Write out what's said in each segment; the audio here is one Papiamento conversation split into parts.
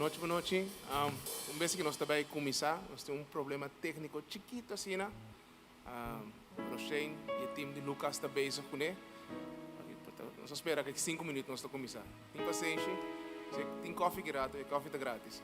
Bonochi, bonochi. Un bes ku nos ta bai kuminsá, nos tin un problema tékniko chikitu asina. Roshane i e tim di Lucas ta bezig kuné. Nos a spera ku sinku minüt nos ta kuminsá. Tin pasenshi, si tin kòfi ki rato, e kòfi ta grátis.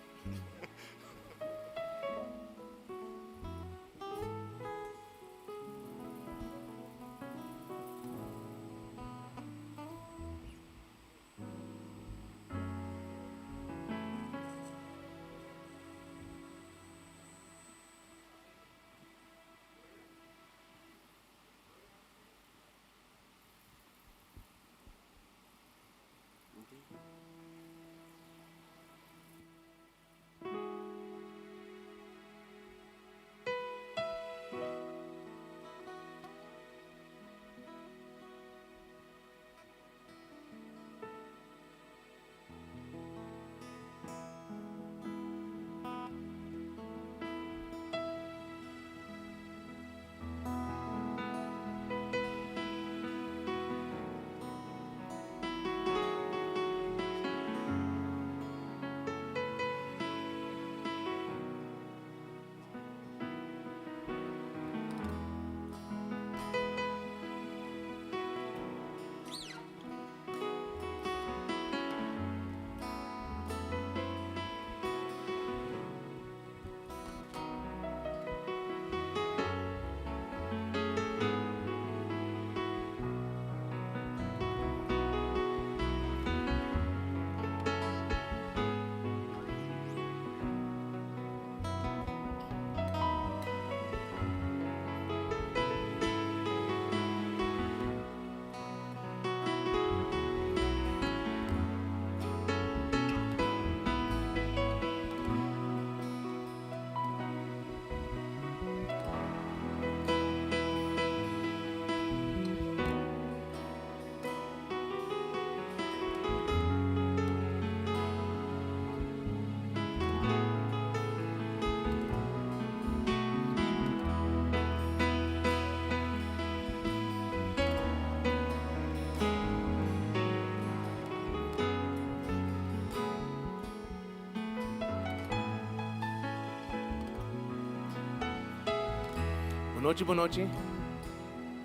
Bonochi, bonochi.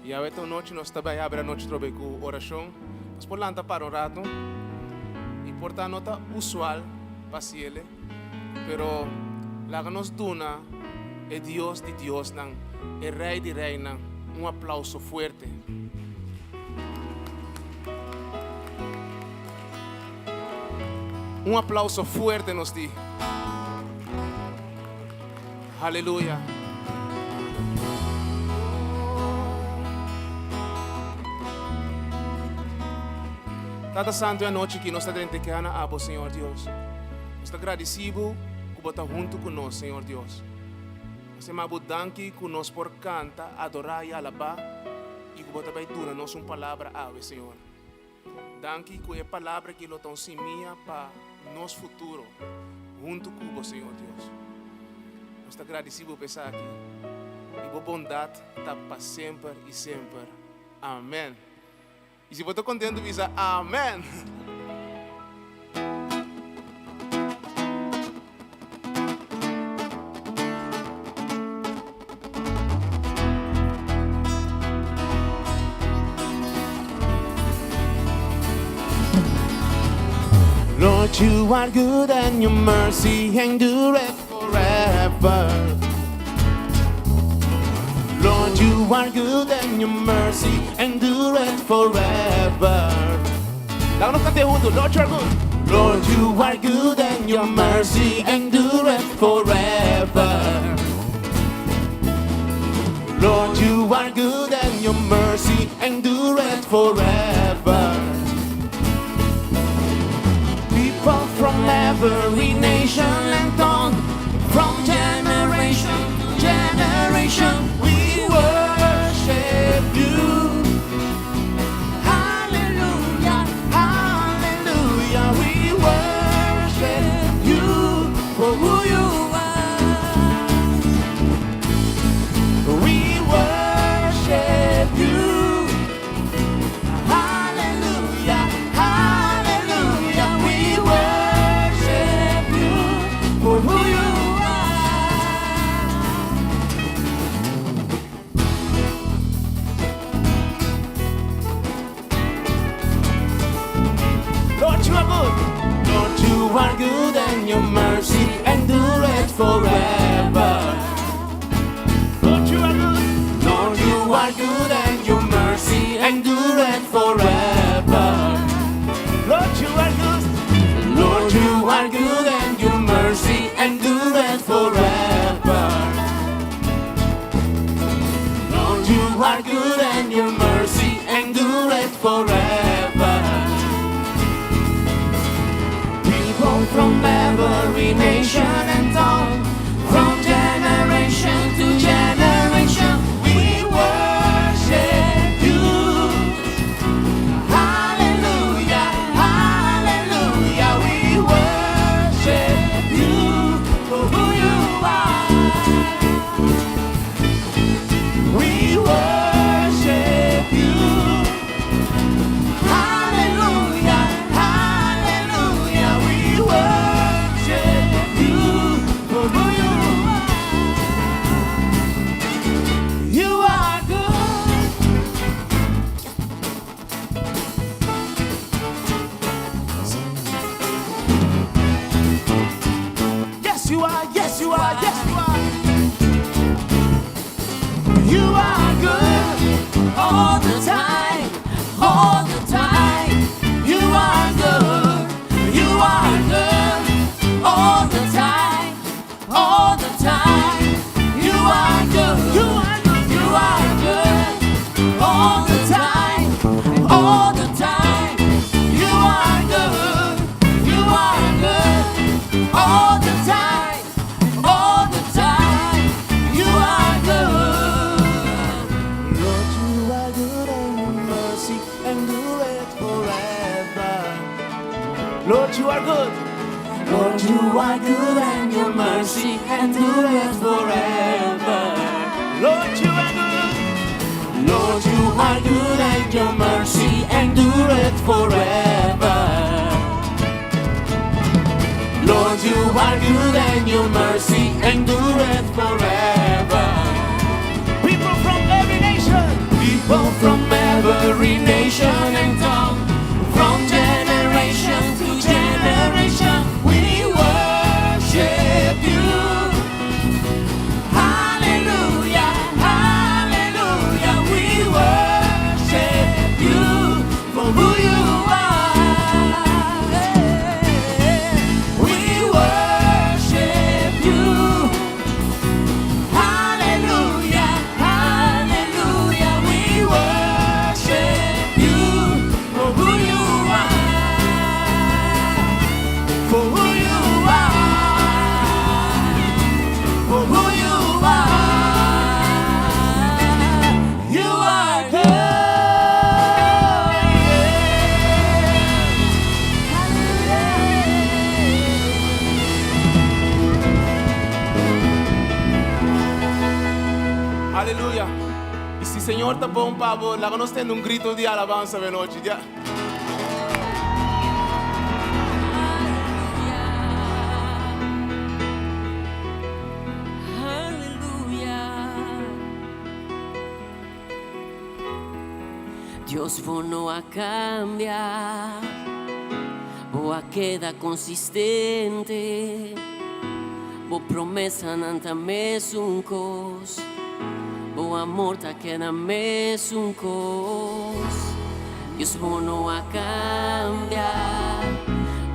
I awe ta un nochi nos ta bai habri anochi trobe ku orashon. Nos por lanta para un ratu. I por ta no ta usual pa hasiele, pero laga nos duna e Dios di diosnan, e Rei di reinan, un aplauso fuerte. Un aplauso fuerte nos di. Aleluya. Tata Santu, e anochi aki nos ta drenta e keha na Abo, Señor Dios. Nos ta gradisí Bo ku Bo ta huntu ku nos, Señor Dios. Nos ta yama Bo danki ku nos por kanta, adorá i alabá i ku Bo ta bai duna nos un palabra awe, Señor. Danki ku e palabra aki lo ta un simia pa nos futuro huntu ku Bo, Señor Dios. Nos ta gradisí Bo pa esaki i Bo bondat ta pa semper i semper. Amen. I si bo ta kontentu bisa Amen. Lord, you are good and your mercy endureth forever. Lord, you are good and your mercy endureth forever. Laga nos kant'é huntu. Lord, you are good. Lord, you are good and your mercy endureth forever. Lord, you are good and your mercy endureth forever. People from every nation and tongue, from generation to generation, we worship you. Hallelujah, hallelujah, we worship you for who you are. We worship you. your mercy endureth forever. Lord, you are good. Lord, you are good and your mercy endureth forever. Lord, you are good. Lord, you are good and your mercy endureth forever. Lord, you are good and your mercy endureth forever. People from every nation and tongue, from generation to generation, we worship you. Hallelujah, hallelujah, we worship you for who you are. We worship you. Hallelujah, hallelujah, we worship you for who you are. You are good. Yes, you are. Yes, you are. Yes, you are. You are good all the time, all the time. You are good. You are good all the time, all the time. You are good. You are good. You are good all the time, all the time. You are good. You are good all the time, all the time. You are good. Lord, you are good and your mercy endureth forever. Lord, you are good. Lord, you are good and your mercy endureth forever. Lord, you are good. Lord, you are good and your mercy endureth forever. Lord, you are good and your mercy endureth forever. People from every nation, people from every nation and tongue, from generation to generation, we worship you. Hallelujah, hallelujah, we worship you for who you are. We worship you. Hallelujah, hallelujah, we worship you for who you are. For who you are. For who you are. You are good. Aleluya. I si Señor ta bon pa bo, laga nos tende un gritu di alabansa awe nochi. Ya. Aleluya. Dios bo no a kambia, bo a keda konsistente, bo promesanan ta mesun kos, bo amor ta keda mesun kos. Dios bo no a kambia,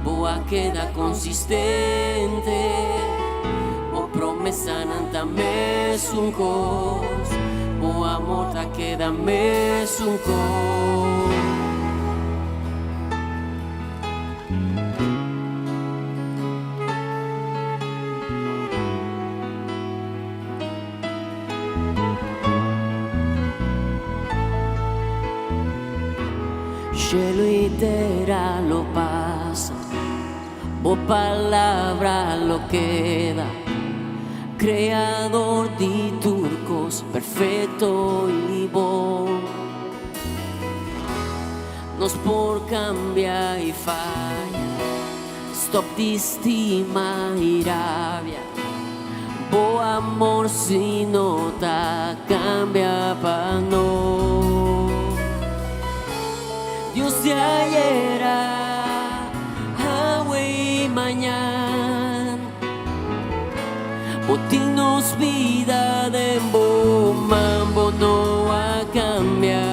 bo a keda konsistente, bo promesanan ta mesun kos, bo amor ta keda mesun kos. Shelu i tera lo pasa, bo palabra lo keda. Kreador di tur kos, perfekto i bon. Nos por kambia i faya, stòp di stima i rabia. Bo amor sí no ta kambia pa nos. Dios di ayera, awe i mañana. Bo tin nos bida den bo man, bo no a cambia.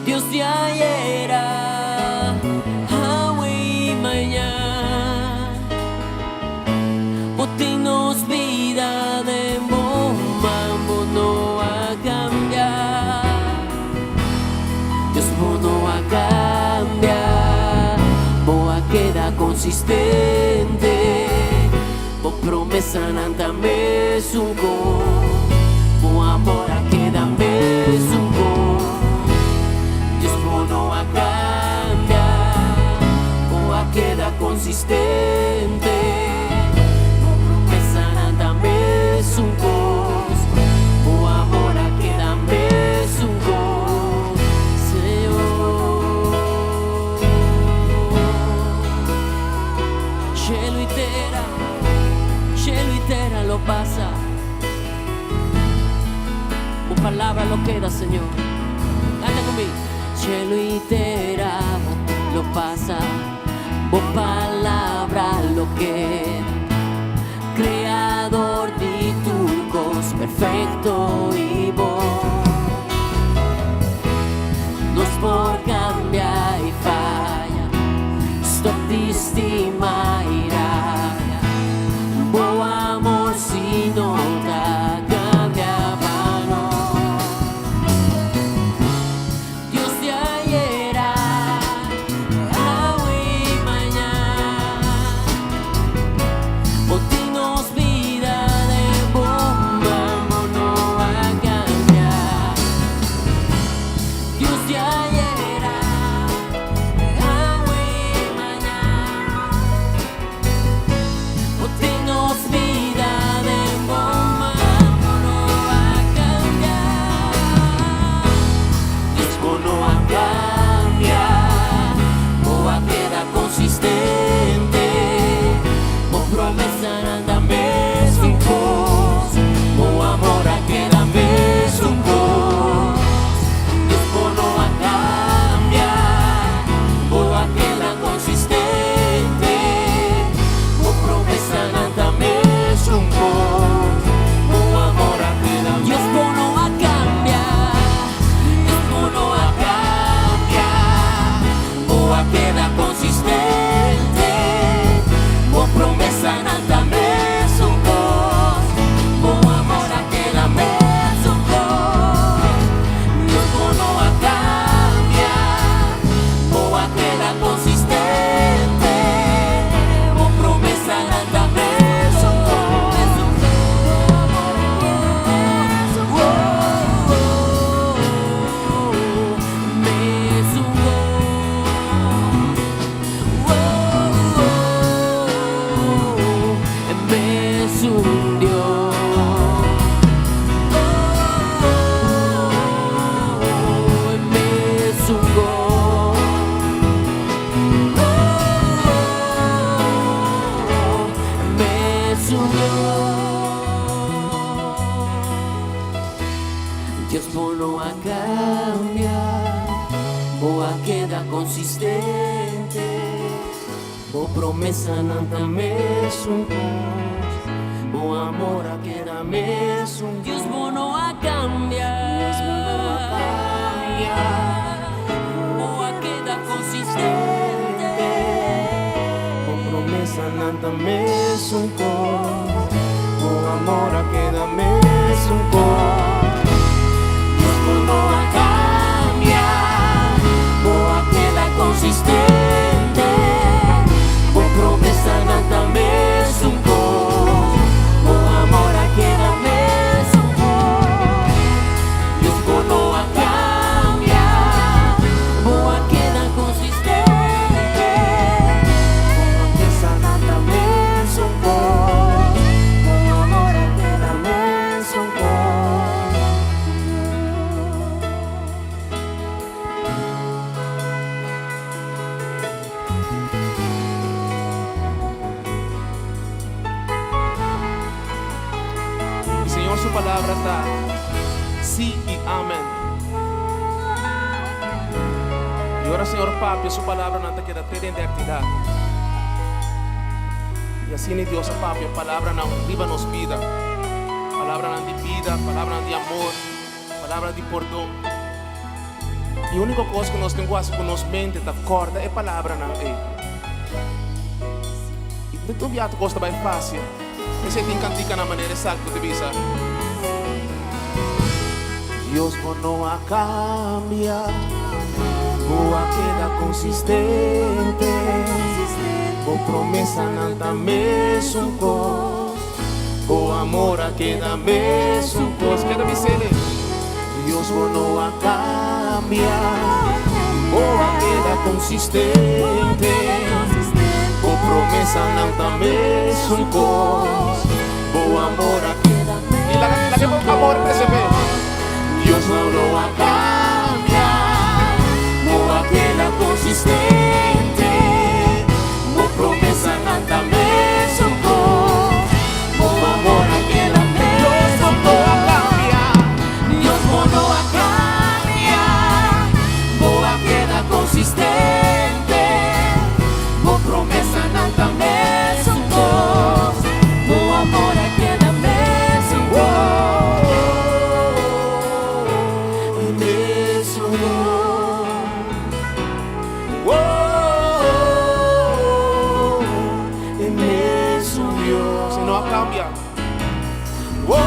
Dios di ayera, awe y mañan. Bo tin nos bida den bo man, bo no a cambia. Dios bo no a cambia, bo a keda consistente. Bo promesanan ta mesun cos, bo amor a keda mesun cos. Dios bo no a cambia, bo a keda consistente. Bo promesanan ta mesun cos, bo amor a keda mesun cos, Señor. Cielo y tera, cielo y tera lo pasa. Bo palabra lo keda, Señor. Canta conmigo. Cielo y tera lo pasa, bo palabra lo keda. Creador di tur cos perfecto y bon. Nos por cambia y faya, stop di stima y rabia. Bo amor si no ta cambia pa nos. Dios di ayera, awe y mañan. Bo tin nos bida den bo man, bo no a cambia. Dios di ayera, awe y mañan. Bo tin nos bida den bo man, bo no a cambia. Dios bo no a cambia, bo a keda consistente. Bo promesanan ta mesun cos, bo amor a keda mesun cos. Dios bo no a cambia, bo a keda consistente. Bo promesanan ta mesun cos, bo amor a keda. Dios bo no a cambia, Dios bo no a cambia, bo a keda consistente. Bo promesanan ta mesun cos, bo amor a keda mesun cos. Dios bo no a cambia, bo a keda consistente. Bo promesanan ta mesun cos, bo amor a keda mesun cos. Mesun cos. Mesun Dios. Mesun Dios. Mesun Dios. Dios bo no a cambia, bo a keda consistente. Bo promesanan ta mesun cos, bo amor a keda mesun. Dios bo no a cambia, Dios bo no a cambia, bo a keda consistente. Bo promesanan ta mesun cos, bo amor a keda mesun cos. Dios bo no a cambia, bo a keda consistente. Bo promesanan ta mesun cos, bo amor a keda mesun cos. Dios bo no a cambia, bo a keda consistente. Bo promesanan ta mesun cos, bo amor a keda mesun cos. Y Señor su palabra ta sí y amen. Y ora Señor papia su palabranan ta keda te den eternidad. I asina Dios a papia palabranan riba nos bida, palabranan di bida, palabranan di amor, palabra di pordon. E úniko kos ku nos tin ku hasi ku nos mente ta kòrda e palabranan ei. I no tur biaha tur kos ta bai fásil. P'esei tin kantikanan manera esaki ku ta bisa. Dios bo no a kambia, bo a keda konsistente. Bo promesanan ta mesun kos, bo amor a keda mesun kos. Keda bis'e, Dios bo no a kambia, bo a keda konsistente. Bo promesanan ta mesun kos, bo amor a keda I laga laga bo amor presebé. Dios no lo a kambia, bo a keda konsistente. Bo promesanan ta mesun kos, bo amor a keda Dios no lo a kambia, Dios bo no a kambia, bo a keda konsistente. Bo promesanan ta mesun kos, bo amor a keda mesun kos. Oh, mesun Dios. Oh, e mesun Dios. E no a kambia. Oh,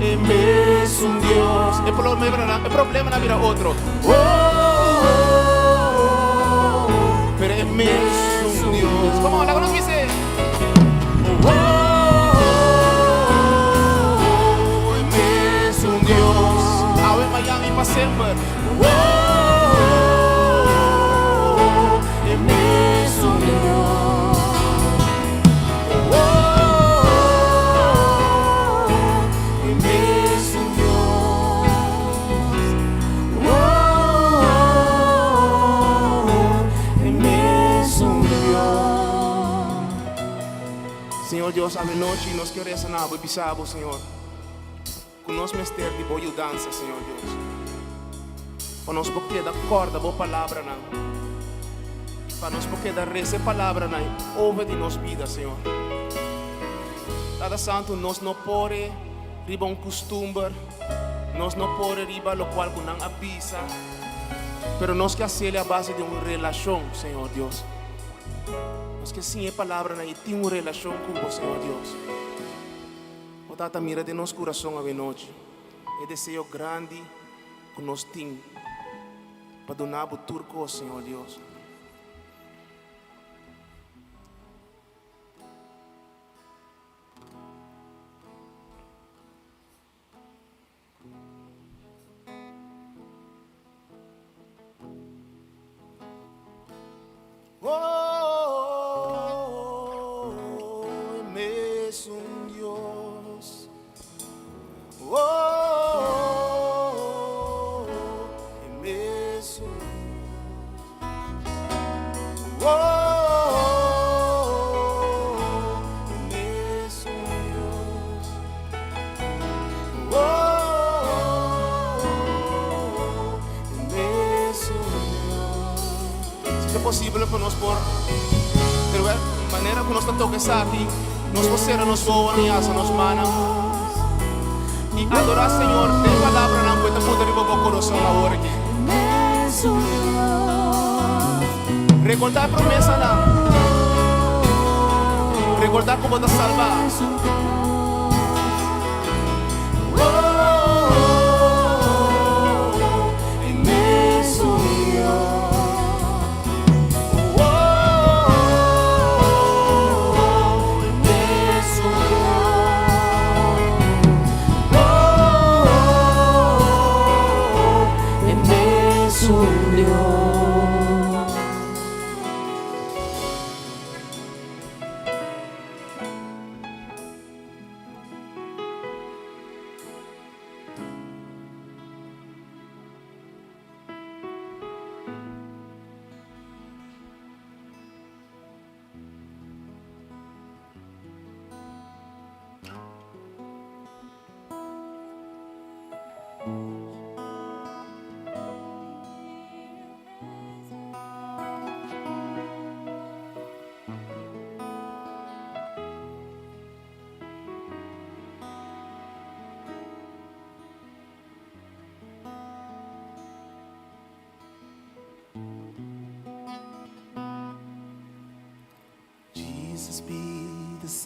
e mesun Dios. E problema, e problema a bira otro. Oh, pero e mesun Dios. Come on, laga nos bisa. Oh, e mesun Dios. Awe, mañan i pa semper. Oh, e mesun Dios. Oh, e mesun Dios. Oh, e mesun Dios. Señor Dios, anochi nos ke resa na bo i bisa bo, Señor, ku nos mester di bo yudansa, Señor Dios. Pa nos por keda kòrda bo palabranan. Pa nos por keda resa e palabranan over di nos bida, Señor. Tata Santu, nos no por riba un kustumber, nos no por riba lokual ku nan a bisa, pero nos ke hasié a base di un relashon, Señor Dios. Nos ke siña e palabranan i tin un relashon ku bo, Señor Dios. O Tata, mira den nos kurason awenochi e deseo grandi ku nos tin pa duna bo tur kos, Señor Dios. Oh, e mesun Dios. Oh, e mesun. Oh, e mesun Dios. Oh, e mesun Dios. Si ta posibel pa nos por, pero e manera ku nos ta toka esaki, nos por sera nos wowo i alsa nos mannan i adorá Señor den palabranan ku e ta pone riba bo kurason awor aki. Rekordá e promesanan. Rekordá ku bo ta salbá. E mesun Dios.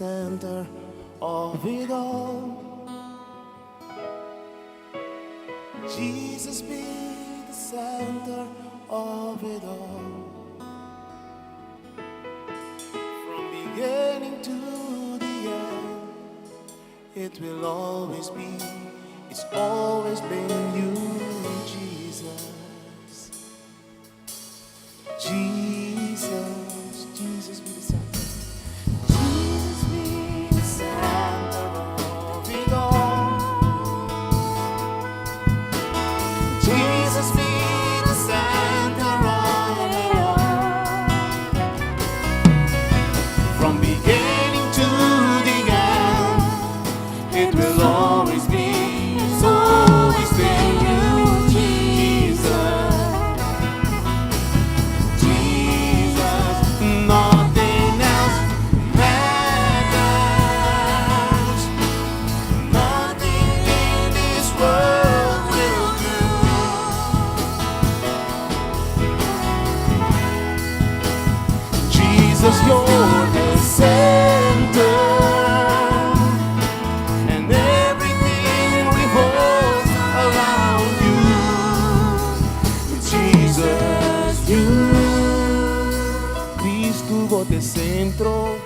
center of it all. Jesus be the center of it all. From beginning to the end, it will always be, it's always been you, Jesus. Jesus, Jesus be the center. Jesus be the center of it all. Jesus be the center of it all. From beginning to the end, it will always be, it's always been you, Jesus. Jesus, nothing else matters. Nothing in this world will do. Jesus, you're the center, and everything revolves around you. Jesus, you. Cristo, bo ta e sentro.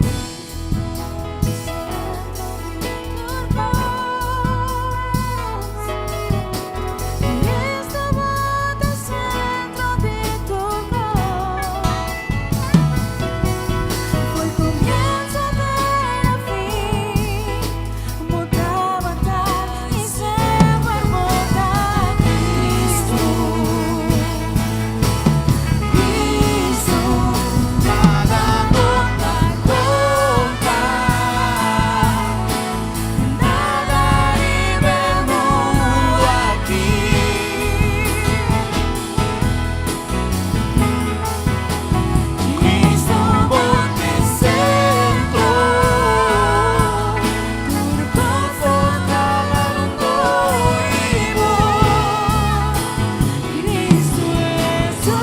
Cristo bo ta sentro di tur kos. For di komienso te na fin, bo tabata i semper bo ta Cristo. Cristo, Nada no ta konta, nada riba e mundu aki. Cristo, bo ta e sentro. Tur kos ta Riba Cristo Jesus.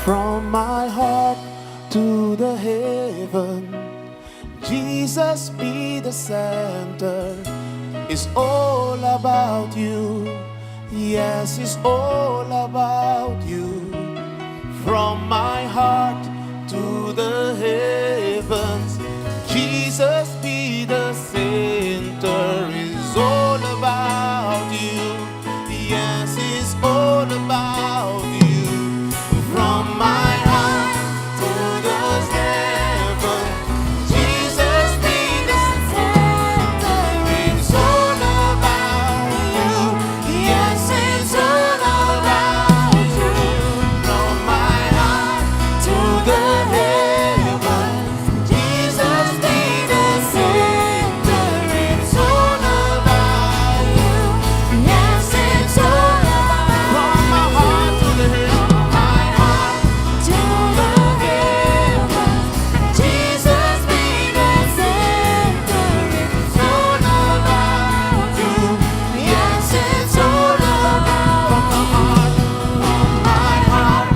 From my heart to the heaven, Jesus be the center. It's all about you. Yes, it's all about you. From my heart to the heavens, Jesus be the center. It's all about you. Yes, it's all about you. From my heart to the heavens, Jesus be the Center. It's all about you. Yes, it's all about you. From my heart to the heavens, Jesus be the center. It's all about you. Yes, it's all about From my heart to the heavens, my heart to the heavens. Jesus be the center. It's all about you. Yes, it's all about from my heart, from my heart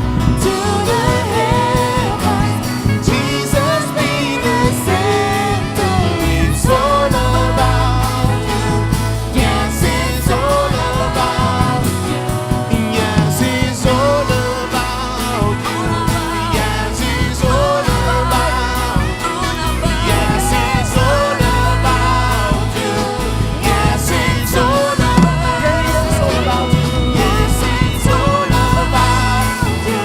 To the heavens. Jesus be the center. It's all about you. Yes, it's all about you. Yes, it's all about you. Yes, it's all about you. Yes, it's all about you. Yes, it's all about you. Yes, it's all about you.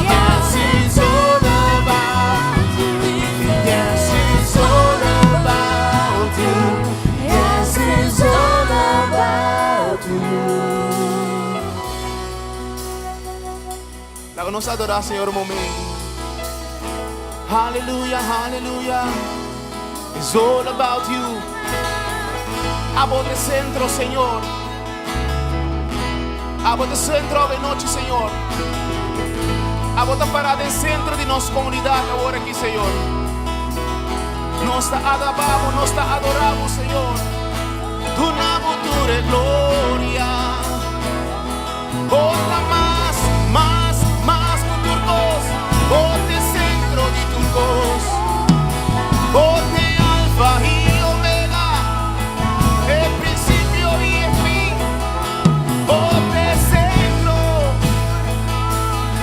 Yes, it's all about you. Yes, it's all about you. Yes, it's all about you. Laga nos adorá Señor un momento. Hallelujah, hallelujah. It's all about you. Abo ta e sentro, Señor. Abo ta e sentro awe nochi, Señor. Abo ta pará den sentro di nos komunidat awor aki, Señor. Nos ta alabá bo, nos ta adorá bo, Señor. Duna bo tur e gloria. Bo ta mas, mas, mas ku tur kos. Bo ta e sentro di tur kos. Bo ta e Alfa i Omega, e prinsipio i e fin. Bo ta e sentro,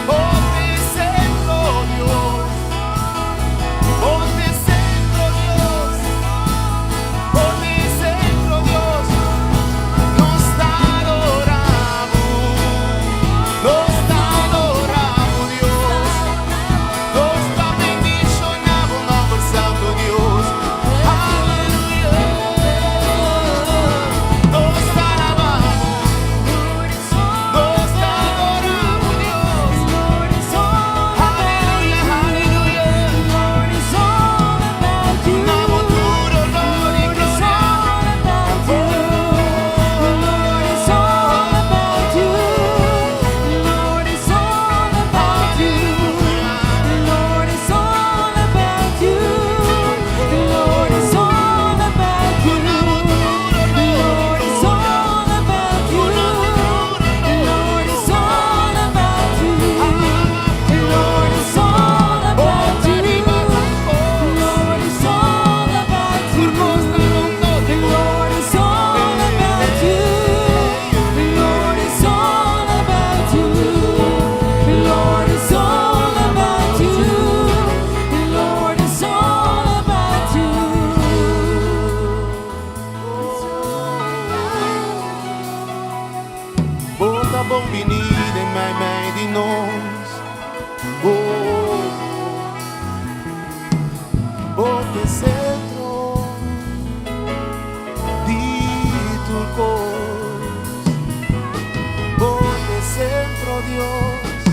bo ta e sentro, Dios. Bo ta e sentro, Dios. Bo ta e sentro, Dios. Nos ta adorá bo, nos ta adorá bo, Dios. Nos ta bendishoná bo nòmber santu, Dios. Aleluya. Nos ta alabá bo, nos ta adorá bo, Dios. Aleluya, aleluya. Duna bo tur honor i gloria. Bo ta bon biní den meimei di nos. Oh, bo ta e sentro di tur kos. Bo ta e sentro, Dios,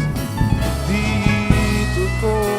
di tur kos.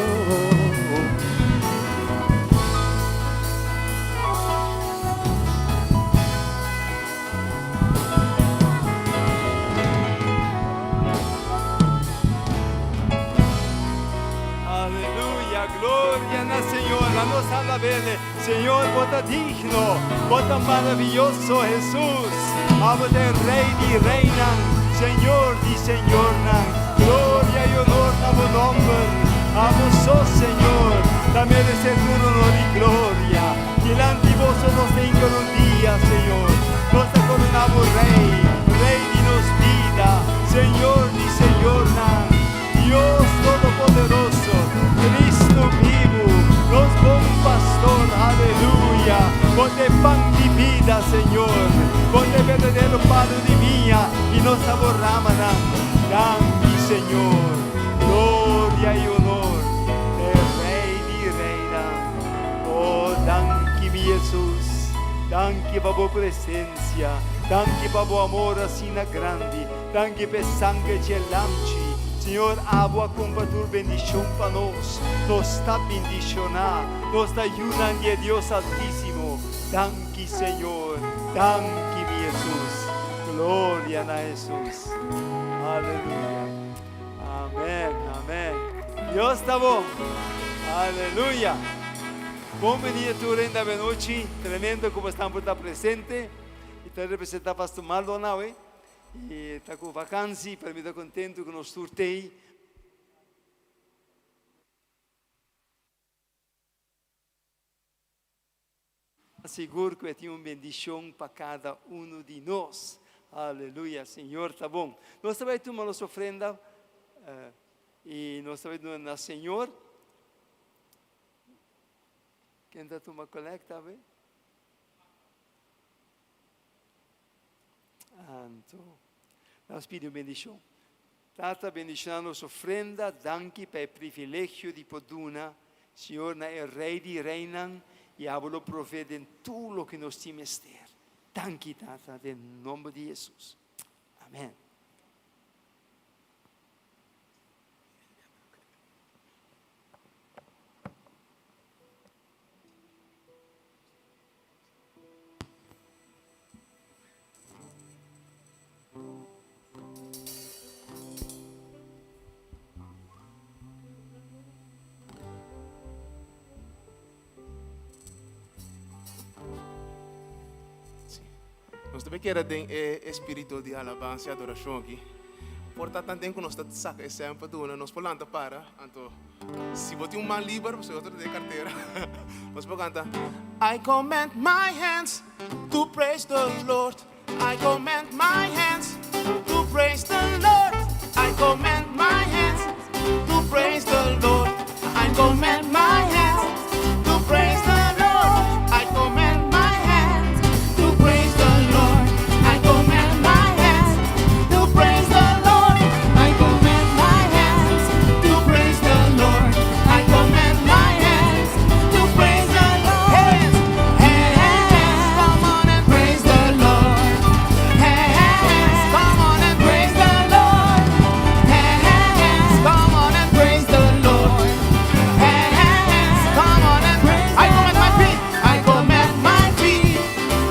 Aleluya, gloria na Señor. La nos alabele. Señor, bo ta digno, bo ta maraviyoso, Jesús. Abo ta e Rey di reynan, Señor di señornan. Gloria y honor na bo nomber. Abo so, Señor, ta merece tur honor y gloria. Dilanti bo so nos ta hinca rodia, Señor. Nos ta corona bo Rey, Rey di nos bida, Señor di señornan, Dios Todopoderoso, Cristo bibu, nos bon Pastor, aleluya. Bo ta e pan di bida, Señor. Bo ta e berdadero palu di biña y nos ta bo ramanan. Danki, Señor. Gloria y honor n'e Rey di reynan. Oh, danki mi Jesus, danki pa bo presencia, danki pa bo amor asina grandi, danki pa e sangre dje Lamchi. Señor, abo a cumpra tur bendicion pa nos. Nos ta bendiciona, nos ta yunan di e Dios Altisimo. Danki, Señor, danki mi Jesus. Gloria na Jesus. Aleluya. Amen, amen. Dios ta bon. Aleluya. Bon bini tur hende avenochi. Tremendo ku bosnan por ta presente. I ta representa Pastor Marlon awe. I ta ku vakansi, pero mi ta kontentu ku nos tur t'ei. Sigur ku e tin un bendishon pa kada unu di nos. Aleluya, Señor ta bon. Nos ta bai tuma nos ofrenda i nos ta bai duna na Señor. Ken ta tuma kolekta awe? Anto, nos pidi un bendishon. Tata, bendishoná nos ofrenda. Danki pa e privilegio di por duna, Señor, na e Rey di Reynan, i abo lo provee den tur loke nos tin mester. Danki, Tata, den nomber di Jesus. Amen. Nos ta keda den e espíritu di alabansa i adorashon aki. Por ta tanten ku nos ta saka e sèn pa duna, nos por lanta para. Anto, si bo tin un man liber, pasobra otro ta den kartera, nos por kanta, I command my hands to praise the Lord. I command my hands to praise the Lord. I command my hands to praise the Lord. I command my hands to praise the Lord. I command my hands to praise the Lord. I command my hands to praise the Lord. I command my hands to praise the Lord. I command my hands to praise the Lord. Hands, hands, come on and praise the Lord. Hands, come on and praise the Lord. Hands, come on and praise the Lord. Hands, come on and praise. I command my feet. I command my feet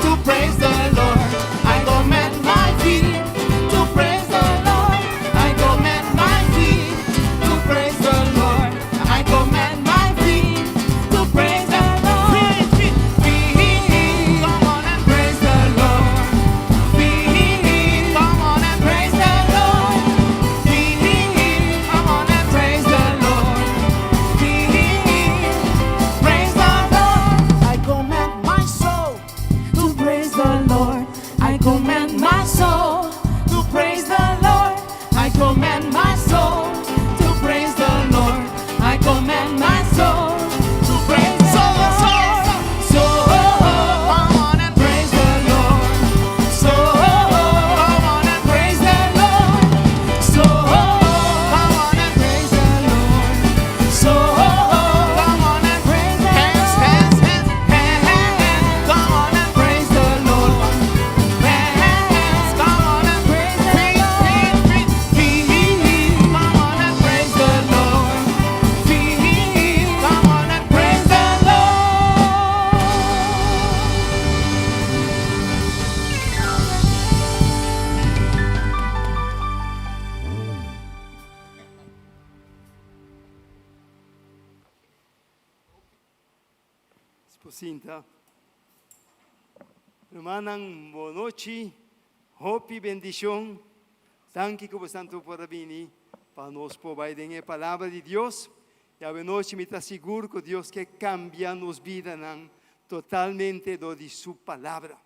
to praise the Lord. I command my feet to praise the Lord. I command my feet to praise the Lord. I command my feet to praise the Lord. Feet, feet, feet. Come on and praise the Lord. Feet, come on and praise the Lord. Feet, come on and praise the Lord. Feet, praise the Lord. I command my soul to praise the Lord. I command my soul to praise the Lord. I command my soul to praise the Lord. I command my soul to praise the Lord. Soul, come on and praise the Lord. Soul, come on and praise the Lord. Soul, come on and praise the Lord. Soul, come on and praise the Hands, hands, hands, hands, come on and praise the Lord. Hands, come on and praise the Feet, feet, feet, feet, come on and praise the Lord. Feet, come on and praise the Lord. Esposinta. Rumannan, bon nochi. Hopi bendishon. Danki ku boso por a bini pa nos por bai den e palabra di Dios. I awe nochi mi ta sigur ku Dios ke kambia nos bidanan totalmente dor di su palabra.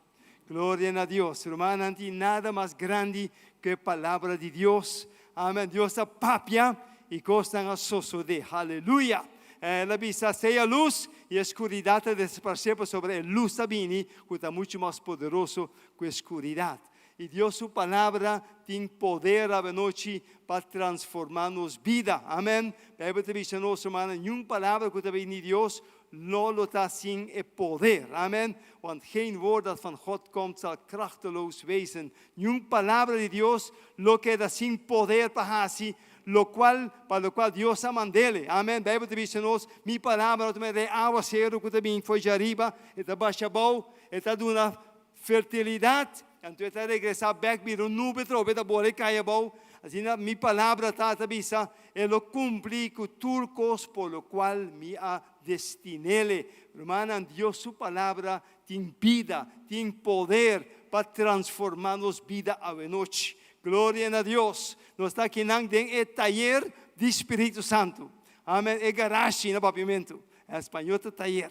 Gloria na Dios. Rumannan, no tin nada mas grandi ku e palabra di Dios. Amèn. Dios a papia i kosnan a sosodé. Aleluya. El a bisa sea lus i e skuridat a desaparesé pasobra e lus a bini, ku ta muchu mas poderoso ku e skuridat. I Dios su palabra tin poder awe nochi pa transformá nos bida. Amèn. Beibel ta bisa nos, rumannan, niun palabra ku ta bini di Dios no lo ta sin e poder. Amèn. Want geen woord dat van God komt zal krachteloos wezen. Niun palabra di Dios lo keda sin poder pa hasi lokual pa lokual Dios a mand'é. Amèn. Beibel ta bisa nos, mi palabra no ta manera e awaseru ku ta bin for di ariba, e ta basha abou, e ta duna fertilidat, anto e ta regresá bèk bira un nube atrobe ta bole kai abou. Asina mi palabra ta ta bisa, e lo kumpli ku tur kos por lokual mi a destin'é. Rumannan, Dios su palabra tin bida, tin poder pa transformá nos bida awe nochi. Gloria na Dios. Nos ta akinan den e tayer di Spiritu Santu. Amèn. E garashi na papiamentu. Na spañó ta tayer.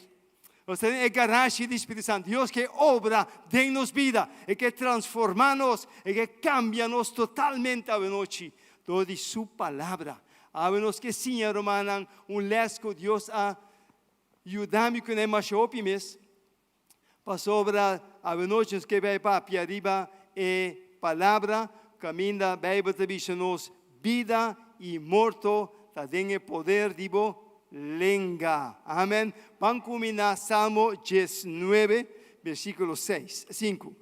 Nos ta den e garashi di Spiritu Santu. Dios ke obra den nos bida. E ke transformá nos. E ke kambia nos totalmente awe nochi dor di Su Palabra. Awe nos ke siña, rumannan, un lès ku Dios a yuda mi kuné masha hopi mes. Pasobra awe nochi nos ke bai papia riba e palabra kaminda Beibel ta bisa nos bida i morto ta den e poder di bo lenga. Amen. Ban kuminá Salmo diesnuebe, bersíkulo seis, sinku.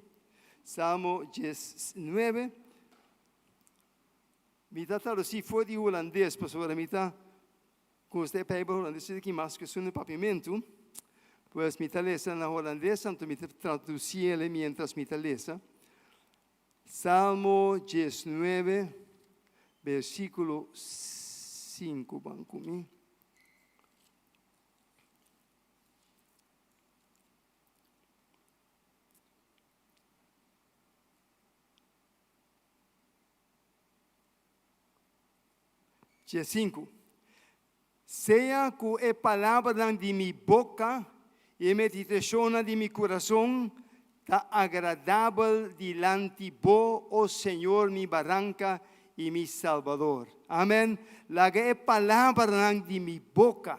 Salmo diesnuebe. Mi ta tradusí for di hulandes pasobra mi ta Gusta e Bijbel holandes aki mas ku esun di papiamentu. Pues mi ta lesa na holandes, anto mi ta tradusi el mientras mi ta lesa. Salmo diesnuebe, bersíkulo sinku. Ban ku mi. 15. Sea ku e palabranan di mi boka i e meditashonnan di mi kurason ta agradabel dilanti Bo, o Señor, mi Baranka i mi Salbador. Amen. Laga e palabranan di mi boka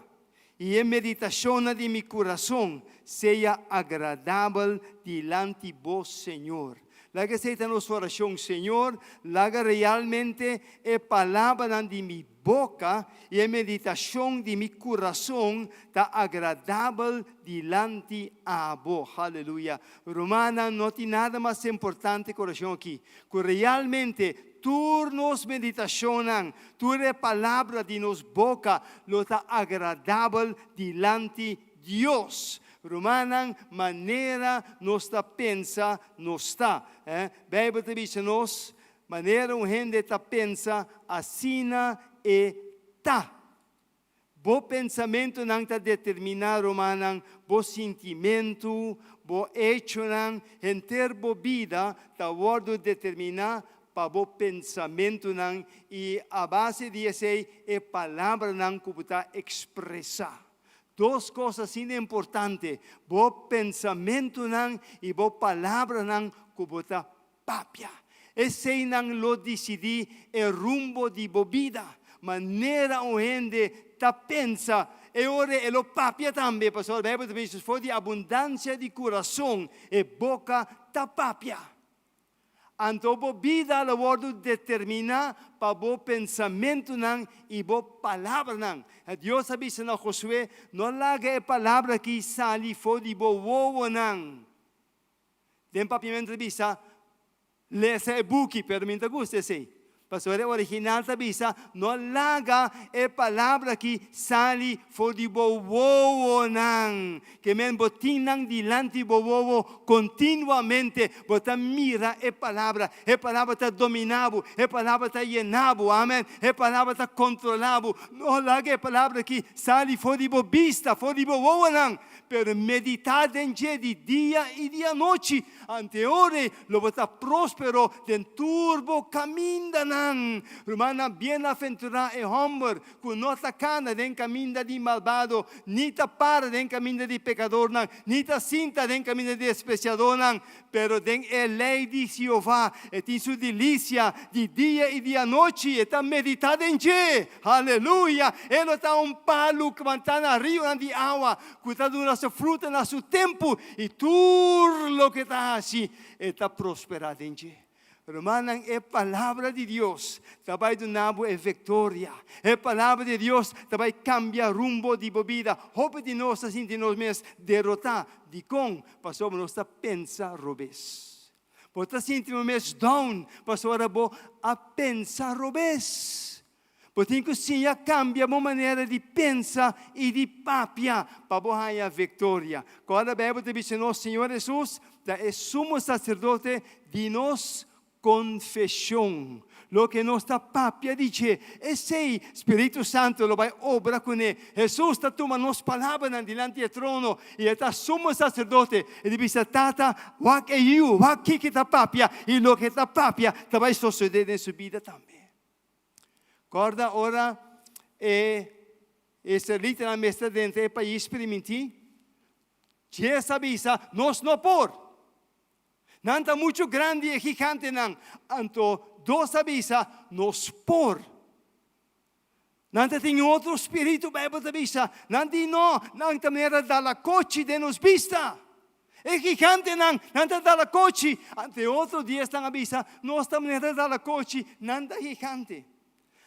i e meditashonnan di mi kurason sea agradabel dilanti Bo, Señor. Laga esei ta nos orashon, Señor, laga realmente e palabranan di mi boka i e meditashon di mi kurason ta agradabel dilanti Abo. Haleluya! Rumannan, no tin nada mas importante ku orashon aki, ku realmente tur nos meditashonnan, tur e palabra di nos boka lo ta agradabel dilanti Dios. Rumannan, manera nos ta pensa, nos ta. Beibel ta bisa nos, Manera un hende ta pensa, asina e ta. Bo pensamentunan ta determiná, rumannan, bo sintimentu, bo echonan, henter bo bida ta wòrdu determiná pa bo pensamentunan i a base di esei e palabranan ku bo ta ekspresá. Dos kos asina importante, bo pensamentunan i bo palabranan ku bo ta Papia. Eseinan lo disidí e rumbo di bo bida. Manera un hende ta pensa, e ora e lo papia tambe, pasobra Beibel ta bisa, For di abundansia di kurason e boka ta papia. Anto bo bida lo wòrdu determiná pa bo pensamentunan i bo palabranan. Dios a bisa na Josué, No laga e palabra akí sali for di bo wowonan. Den papiamentu ta bisa, Lesa e buki, pero mi no ta gusta esei. Pasobra e original ta bisa, No laga e palabra aki sali for di bo wowonan. Ke men bo tin nan dilanti bo wowo kontinuamente. Bo ta mira e palabra. E palabra ta dominá bo. E palabra ta yená bo. Amen. E palabra ta kontrolá bo. No laga e palabra aki sali for di bo bista, for di bo wowonan. Pero meditá den dje di dia i di anochi, anteore lo bo ta próspero den tur bo kamindanan. Rumannan, bienaventurá e hòmber ku no ta kana den kaminda di malbado, ni ta para den kaminda di pekadornan, ni ta sinta den kaminda di despresiadónan, pero den e lei di Jehová e tin su delisia di dia i di anochi, e ta meditá den dje. Aleluya! E lo ta un palu plantá na rionan di awa, ku ta duna su fruta na su tempu, i tur loke ta hasi, e ta prosperá den dje. Rumannan, e Palabra di Dios ta bai duna bo e viktoria. E Palabra di Dios ta bai kambia rumbo di bo bida. Hopi di nos ta sinti nos mes derotá. Dikon? Pasobra nos ta pensa robes. Bo ta sinti bo mes down pasobra bo a pensa robes. Bo tin ku siña kambia bo manera di pensa i di papia pa bo haña viktoria. Kòrda Beibel ta bisa nos, Señor Hesus ta e Sumo Saserdote di nos konfeshon. Loke nos ta papia di dje, esei Spiritu Santu lo bai obra kuné. Hesus ta tuma nos palabranan dilanti e trono i e ta Sumo Saserdote. E ta bisa, Tata, wak e Yu, wak kiko e ta papia, i loke e ta papia ta bai sosodé den su bida tambe. Kòrda ora e israelitanan mester drenta e pais primintí? Djes a bisa, Nos no por! Nan ta muchu grandi e gigantenan. Anto dos a bisa, Nos por! Nan ta tin otro spiritu, Beibel ta bisa. Nan di no, nan ta manera dalakochi den nos bista. E gigantenan, nan ta dalakochi. Anto e otro diesnan a bisa, Nos ta manera dalakochi, nan ta gigante.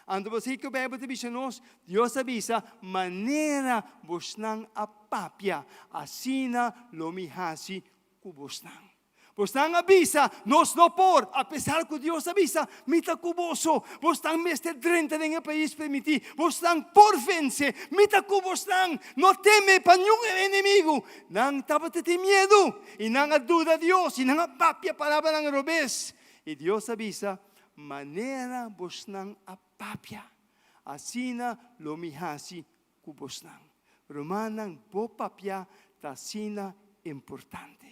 Anto bo sa kiko Beibel ta bisa nos? Dios a bisa, Manera bosnan a papia, asina lo mi hasi ku bosnan. Bosnan a bisa, Nos no por, apesar ku Dios a bisa, Mi ta ku boso. Bosnan mester drenta den e pais permití. Bosnan por vense. Mi ta ku bosnan. No teme pa niun enemigu. Nan tabata tin miedu, i nan a duda Dios, i nan a papia palabranan robes. I Dios a bisa, Manera bosnan a papia, asina lo mi hasi ku bosnan. Rumannan, bo papia ta asina importante.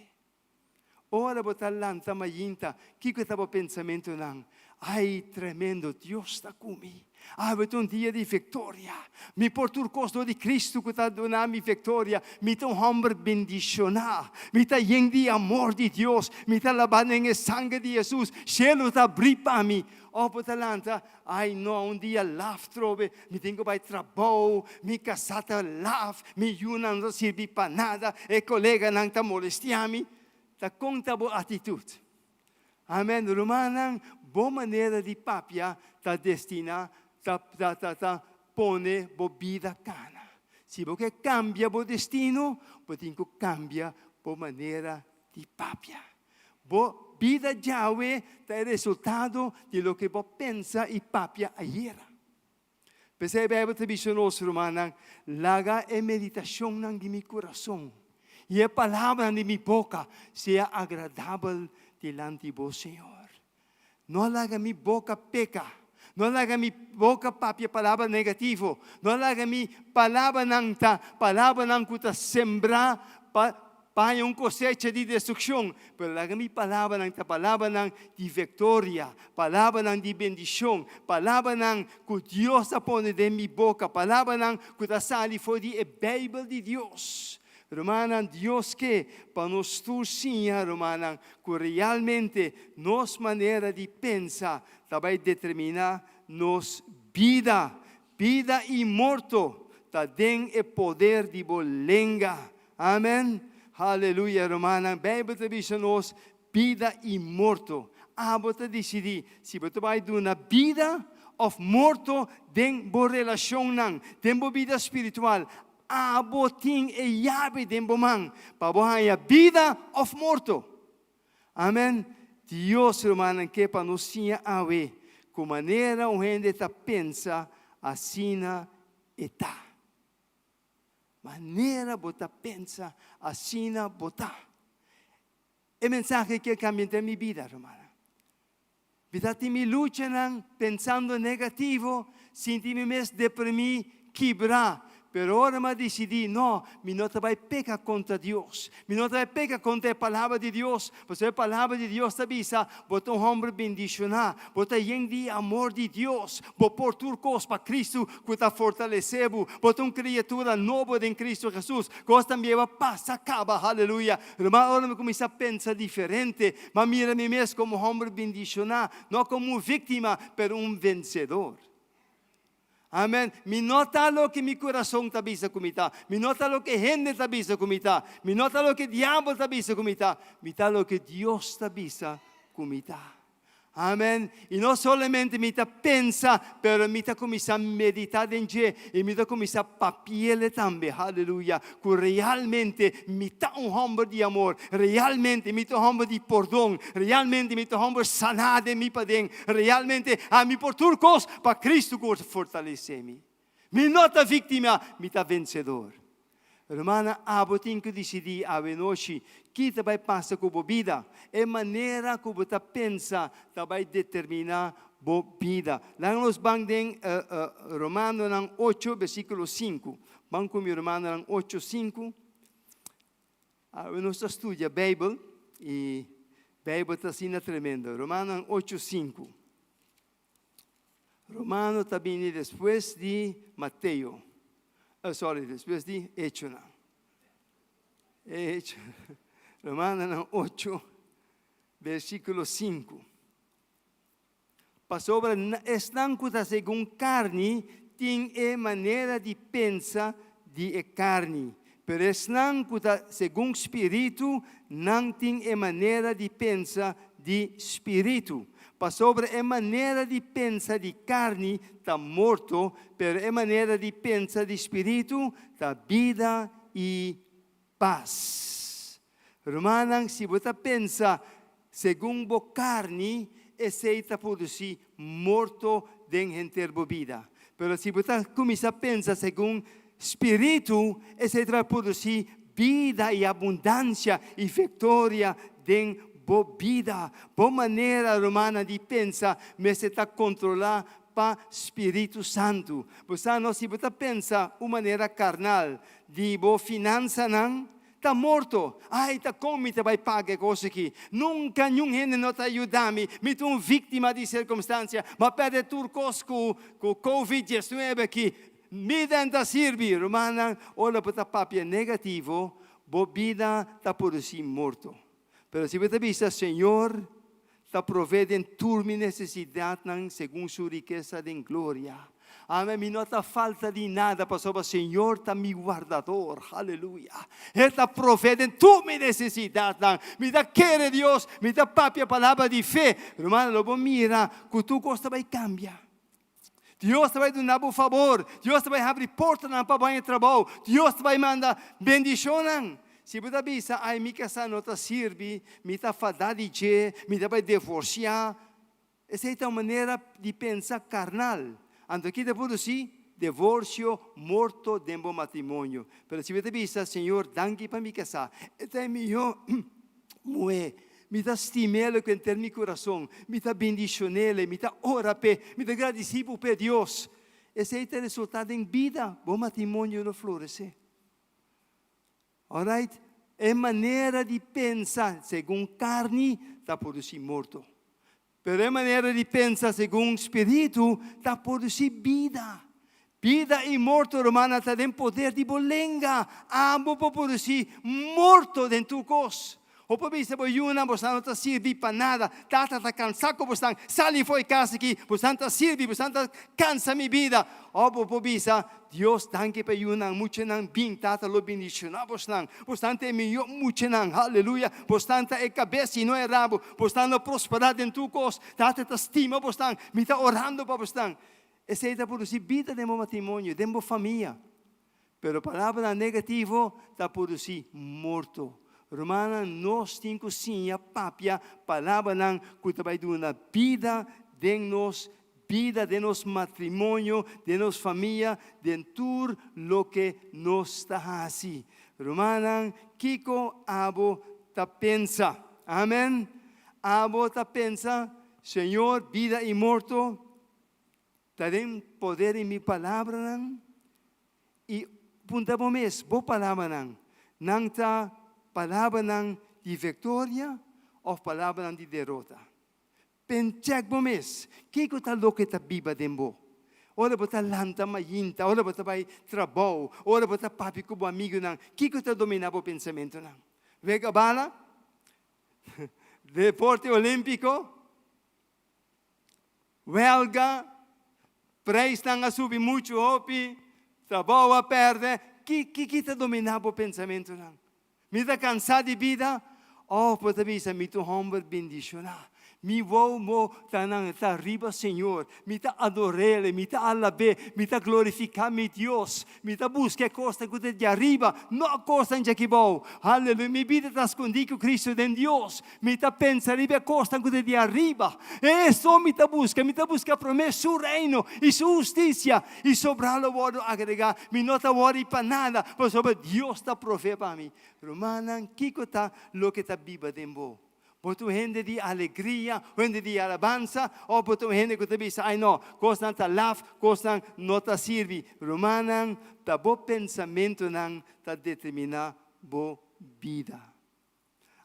Ora bo ta lanta mainta, kiko ta bo pensamentunan? Ai, tremendo, Dios ta ku mi. Awe ta un dia di viktoria. Mi por tur kos dor di Kristu ku ta duna mi viktoria. Mi ta un hòmber bendishoná. Mi ta yen di amor di Dios. Mi ta labá den e sanger di Hesus. Shelu ta abrí pa mi. Òf bo ta lanta, Ai no, un dia laf trobe. Mi tin ku bai trabou. Mi kasá ta laf. Mi yunan no ta sirbi pa nada. E koleganan ta molestiá mi. Ta kon ta bo atitut? Amen rumannan, bo manera di papia ta destina, ta ta ta ta pone bo bida kana. Si bo ke kambia bo destino, bo tin ku kambia bo manera di papia. Bo bida djawe ta e resultado di loke bo pensa i papia ayera. P'esei e Bijbel ta bisa nos, rumannan, Laga e meditashonnan di mi kurason i e palabranan di mi boka sea agradabel dilanti bo, Señor. No laga mi boka peka, no laga mi boka papia palabra negativo, no laga mi palabranan ta palabranan ku ta sembrá pa Pa haña un kosecha di destrukshon, pero laga mi palabranan ta palabranan di viktoria, palabranan di bendishon, palabranan ku Dios a pone den mi boka, palabranan ku ta sali for di e Beibel di Dios. Rumannan, Dios ke pa nos tur siña, rumannan, ku realmente nos manera di pensa ta bai determiná nos bida. Bida i morto ta den e poder di bo lenga. Amen. Haleluya, rumannan. Bijbel ta bisa nos bida i morto. Abo ta disidí si bo ta bai duna bida òf morto den bo relashonnan, den bo bida spiritual. Abo tin e yabi den bo man pa bo haña bida òf morto. Amen. Dios, rumannan, ke pa nos siña awe ku manera un hende ta pensa, asina e ta. Manera bo ta pensa, asina bo ta. E mensahe ke kambia henter mi bida, rumannan. Mi ta tin mi luchanan pensando negativo, sinti mi mes deprimí, kibrá. Pero ora mi a disidí, no, mi no ta bai peka kontra Dios. Mi no ta bai peka kontra e Palabra di Dios, pasobra e Palabra di Dios ta bisa, Bo ta un hòmber bendishoná, bo ta yen di e amor di Dios, bo por tur kos pa Kristu ku ta fortalesé bo, bo ta un kriatura nobo den Kristu Hesus, kos ta bieba pasa kaba, haleluya! Ruman, ora mi kuminsá pensa diferente, mi a mira mi mes komo un hòmber bendishoná, no komo un víktima, pero un vensedor. Amen. Mi no ta loke mi kurason ta bisa ku mi ta. Mi no ta loke hende ta bisa ku mi ta. Mi no ta loke diabel ta bisa ku mi ta. Mi ta loke Dios ta bisa ku mi ta. Amen. I no solamente mi ta pensa, pero mi ta kuminsá meditá den dje i mi ta kuminsá papi'el tambe. Haleluya. Ku realmente mi ta un hòmber di amor. Realmente mi ta un hòmber di pordon. Realmente mi ta un hòmber saná den mi paden. Realmente ami por tur kos pa Cristo ku fortalesé mi. Mi no ta víktima, mi ta vensedor. Rumannan, abo tin ku disidí awenochi ki ta bai pasa ku bo bida. E manera ku bo ta pensa ta bai determiná bo bida. Laga nos ban den Romanonan ocho, bersíkulo sinku. Ban ku mi Romanonan ocho, sinku. Awe nos ta studia Beibel i Beibel ta asina tremendo. Romanonan ocho, sinku. Romano ta bini despues di Mateo. Oh, sorry, despues di Hechonan. Hecho, Romanonan 8, versículo 5. Pasobra esnan ku ta segun karni tin e manera di pensa di e karni, pero esnan ku ta segun spiritu, nan tin e manera di pensa di spiritu. Pasobra e manera di pensa di karni ta morto, pero e manera di pensa di spiritu ta bida i pas. Rumannan, si bo ta pensa segun bo karni, esei ta produsí morto den henter bo bida. Pero si bo ta kuminsá pensa segun spiritu, esei ta bai produsí bida i abundansia i viktoria den bo bida. Bo manera, rumannan, di pensa mester ta kontrolá pa spiritu santu. Bo sa no, si bo ta pensa un manera karnal di bo finansanan, Ta morto. Ai, ta kon mi ta bai paga e kos aki? Nunka niun hende no ta yuda mi. Mi ta un víktima di sirkunstansia. Mi a pèrdè tur kos ku ku Covid diesnuebe aki. Mi den ta sirbi. Rumannan, ora bo ta papia negativo, bo bida ta produsí morto. Pero si bo ta bisa, Señor ta provee den tur mi nesesidatnan segun su rikesa den gloria. Amen, mi no ta falta di nada pasobra Señor ta mi wardador. Haleluya. E ta provee den tur mi nesesidatnan. Mi ta kere Dios, mi ta papia palabra di fe. Rumannan, lo bo mira ku tur kos ta bai kambia. Dios ta bai duna bo fabor. Dios ta bai habri portanan pa bo haña trabou. Dios ta bai manda bendishonnan. Si bo ta bisa, Ai, mi kasá no ta sirbi, mi ta fadá di dje, mi ta bai divorsiá. Esei ta un manera di pensa karnal. Anto ki ta produsí? Divorsio, morto den bo matrimonio. Pero si bo ta bisa, Señor, danki pa mi kasá. E ta e mihó muhé. Mi ta stim'el ku henter mi kurason. Mi ta bendishon'el, mi ta ora p'e, mi ta gradisí bo p'e, Dios. Esei ta resultá den bida, bo matrimonio lo floresé. Alright, e manera di pensa segun karni ta produsí morto. Pero e manera di pensa segun spiritu ta produsí bida. Bida i morto, rumannan, ta den poder di bo lenga. Abo por produsí morto den tur kos. Bo por bisa bo yunan, Bosan no ta sirbi pa nada. Tata ta kansá ku bosan. Sali for e kas aki. Bosan ta sirbi, bosan ta kansa mi bida. Òf bo por bisa, Dios, danki pa e yunan, muchanan bin. Tata lo bendishoná bosnan. Bosnan ta e mihó muchanan. Haleluya! Bosnan ta e kabes i no e rabo. Bosnan lo prosperá den tur kos. Tata ta stima bosnan. Mi ta orando pa bosnan. Esei ta produsí bida den bo matrimonio, den bo famia. Pero palabranan negativo ta produsí morto. Rumannan, nos tin ku siña papia palabranan ku ta bai duna bida den nos bida, den nos matrimonio, den nos famia, den tur loke nos ta hasi. Rumannan, kiko abo ta pensa? Amen. Abo ta pensa, Señor, bida i morto Ta den poder di mi palabranan? I puntra bo mes, bo palabranan, nan ta palabranan di viktoria òf palabranan di derota? Pen chèk bo mes, kiko ta loke ta biba den bo? Ora bo ta lanta mainta, ora bo ta bai trabou, ora bo ta papia ku bo amigunan, kiko ta dominá bo pensamentunan? Wega bala? Deporte olímpiko? Welga, prijsnan a subi muchu hopi, trabou a pèrdè. Ki ki ta dominá bo pensamentunan? Mi ta kansá di bida? Òf bo ta bisa, Mi ta un hòmber bendishoná. Mi wou mo ta nan ta riba Señor. Mi ta ador'El, mi ta alab'É, mi ta glorifiká mi Dios. Mi ta buska e kosnan ku ta djariba, no kosnan djakibou. Haleluya! Mi bida ta skondí ku Kristu den Dios. Mi ta pensa riba e kosnan ku ta di ariba. Eso mi ta buska. Mi ta buska promé Su Reino i Su hustisia, i sobrá lo wòrdu agregá. Mi no ta wòri pa nada, pasobra Dios ta provee pa mi. Rumannan, kiko ta loke ta biba den bo? Bo ta un hende di alegria, un hende di alabansa, òf bo ta un hende ku ta bisa, Ai no, kosnan ta laf, kosnan no ta sirbi? Rumannan, ta bo pensamentunan ta determiná bo bida.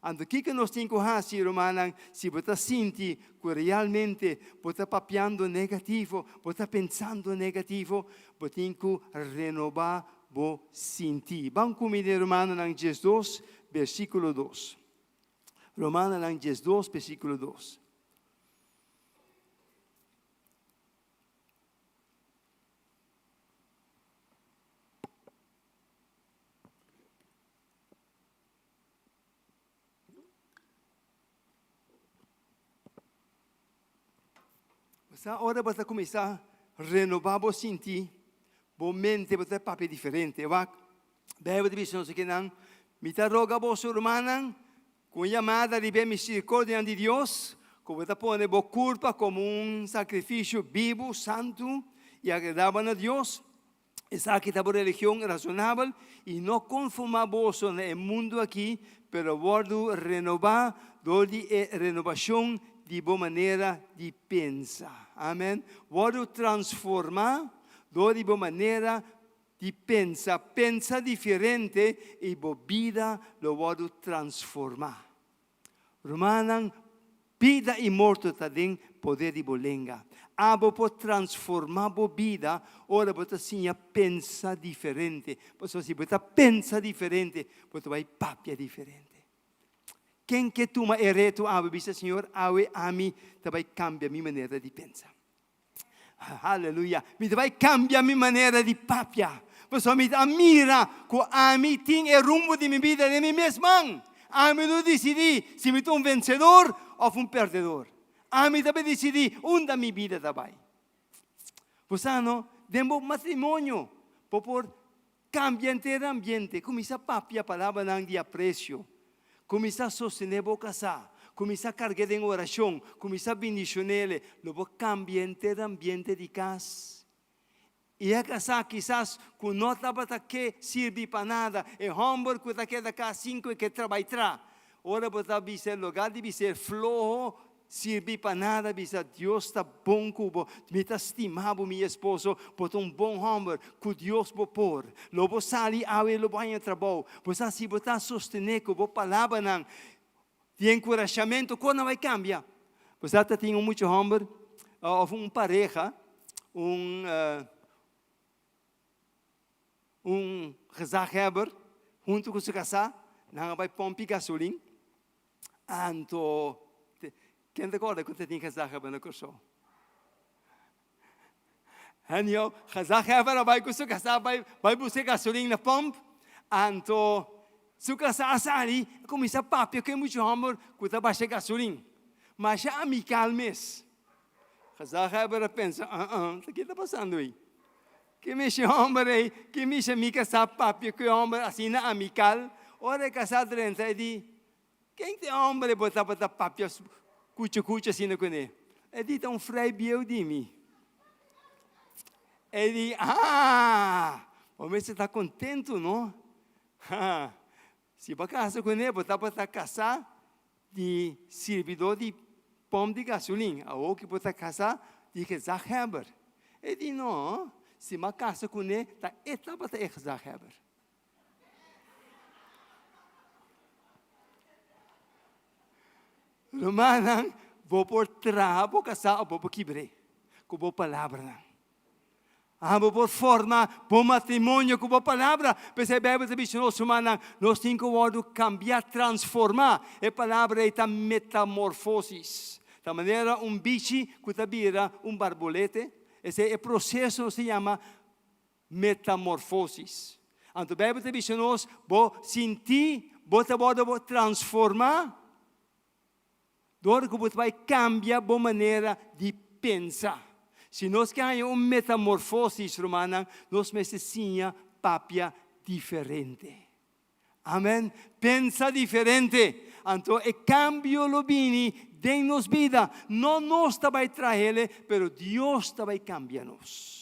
Anto kiko nos tin ku hasi, rumannan, si bo ta sinti ku realmente bo ta papiando negativo, bo ta pensando negativo? Bo tin ku renobá bo sinti. Ban ku mi den Romanonan diesdos, bersíkulo dos. Romanonan diesdos, bersíkulo dos. Sa ora bo ta kuminsá renobá bo sinti, bo mente, bo ta papia diferente. Wak, Bijbel ta bisa nos akinan, Mi ta roga boso, rumannan, ku un yamada riba e misericordianan di Dios, ku bo ta pone bo kurpa komo un sakrifisio bibu, santu i agradabel na Dios. Esaki ta bo religion rasonabel i no konformá boso na e mundu akí, pero wòrdu renobá dor di e renobashon di bo manera di pensa. Amen. Wòrdu transformá dor di bo manera. di pensa, pensa diferente i bo bida lo wòrdu transformá. Rumannan, bida i morto ta den poder di bo lenga. Abo por transformá bo bida ora bo ta siña pensa diferente. Pasobra si bo ta pensa diferente, bo ta bai papia diferente. Ken ke tuma e reto awe bisa, Señor, awe ami ta bai kambia mi manera di pensa. Aleluya. Mi ta bai kambia mi manera di papia. Pasobra mi ta mira ku ami tin e rumbo di mi bida den mi mes man. Ami lo disidí si mi ta un vensedor òf un pèrdedor. Ami ta bai disidí unda mi bida ta bai. Bo sa no, den bo matrimonio bo por kambia henter ambiente. Kuminsá papia palabranan di apresio. Kuminsá sostené bo kasá. Kuminsá karg'é den orashon. Kuminsá bindishon'é. Lo bo kambia henter ambiente di kas. I e kasá kisas ku no tabata ke sirbi pa nada, e hòmber ku ta keda kas sin ku e ke trabai tra. Ora bo ta bisa e lugar di bisa e floho Sirbi pa nada bisa Dios ta bon ku bo, mi ta stima bo mi esposo, bo ta un bon hòmber, ku Dios bo por. Lo bo sali awe lo bo haña trabou. Bo sa si bo ta sostené ku bo palabranan di enkurashamentu kos nan bai kambia. Bo sa ta tin un mucha hòmber òf un pareha, un un gezaghebber huntu ku su kasá, nan a bai pòmpi gasolin. Anto, ken ta kòrda ku ta tin gezaghebber na Kòrsou? Anyhow, gezaghebber a bai ku su kasá bai bai buska gasolin na pòmp. Anto, su kasá a sali a kuminsá papia ku e mucha hòmber ku ta basha gasolin. Masha amikal mes. Gezaghebber a pensa, Uh-uh, ta ke ta pasando ei? Ke mishi hòmber ei, ke mishi mi kasá papia ku e hòmber asina amikal? Ora e kasá drenta e di, Ken ta e hòmber ei bo tabata papia kuchu kuchu asina kuné? E di, Ta un frei bieu di mi. E di, Ah! Bo mester ta kontentu, no? Ha! Si bo a kasa kuné, bo tabata kasá di sirbidó di pòmp di gasolin, awor ki bo ta kasá di gezaghebber. E di, No, si mi a kasa kuné, ta e tabata e gezaghebber. Rumannan, bo por traha bo kasá òf bo por kibr'é ku bo palabranan. Abo por forma bo matrimonio ku bo palabra. P'esei Beibel ta bisa nos, rumannan, nos tin ku wòrdu kambiá, transformá. E palabra ei ta metamorfosis. Ta manera un bichi ku ta bira un barbolete. Esei e proseso nos ta yama metamorfosis. Anto Beibel ta bisa nos, bo sinti bo ta wòrdu transformá Dor ku bo ta bai kambia bo manera di pensa. Si nos ke haña un metamorfosis, rumannan, nos mester siña papia diferente. Amen. Pensa diferente. Anto e kambio lo bini den nos bida. No nos ta bai trahele, pero Dios ta bai kambia nos.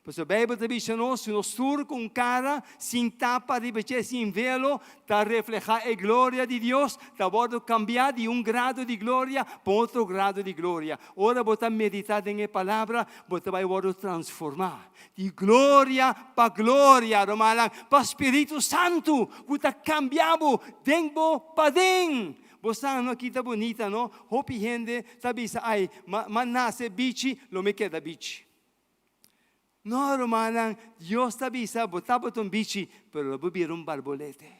Pasobra Beibel ta bisa nos, si nos tur ku un kara sin tapa riba dje, sin velo, ta reflehá e gloria di Dios, ta wòrdu kambiá di un grado di gloria pa un otro grado di gloria. Ora bo ta meditá den e Palabra, bo ta bai wòrdu transformá di gloria pa gloria, rumannan, pa Spiritu Santu ku ta kambia bo den bo paden. Bo sa no aki ta bunita, no? Hopi hende ta bisa, Ai, m'a nase bichi, lo mi keda bichi. No, rumannan, Dios ta bisa, bo tabata un bichi, pero lo bo bira un barbolete.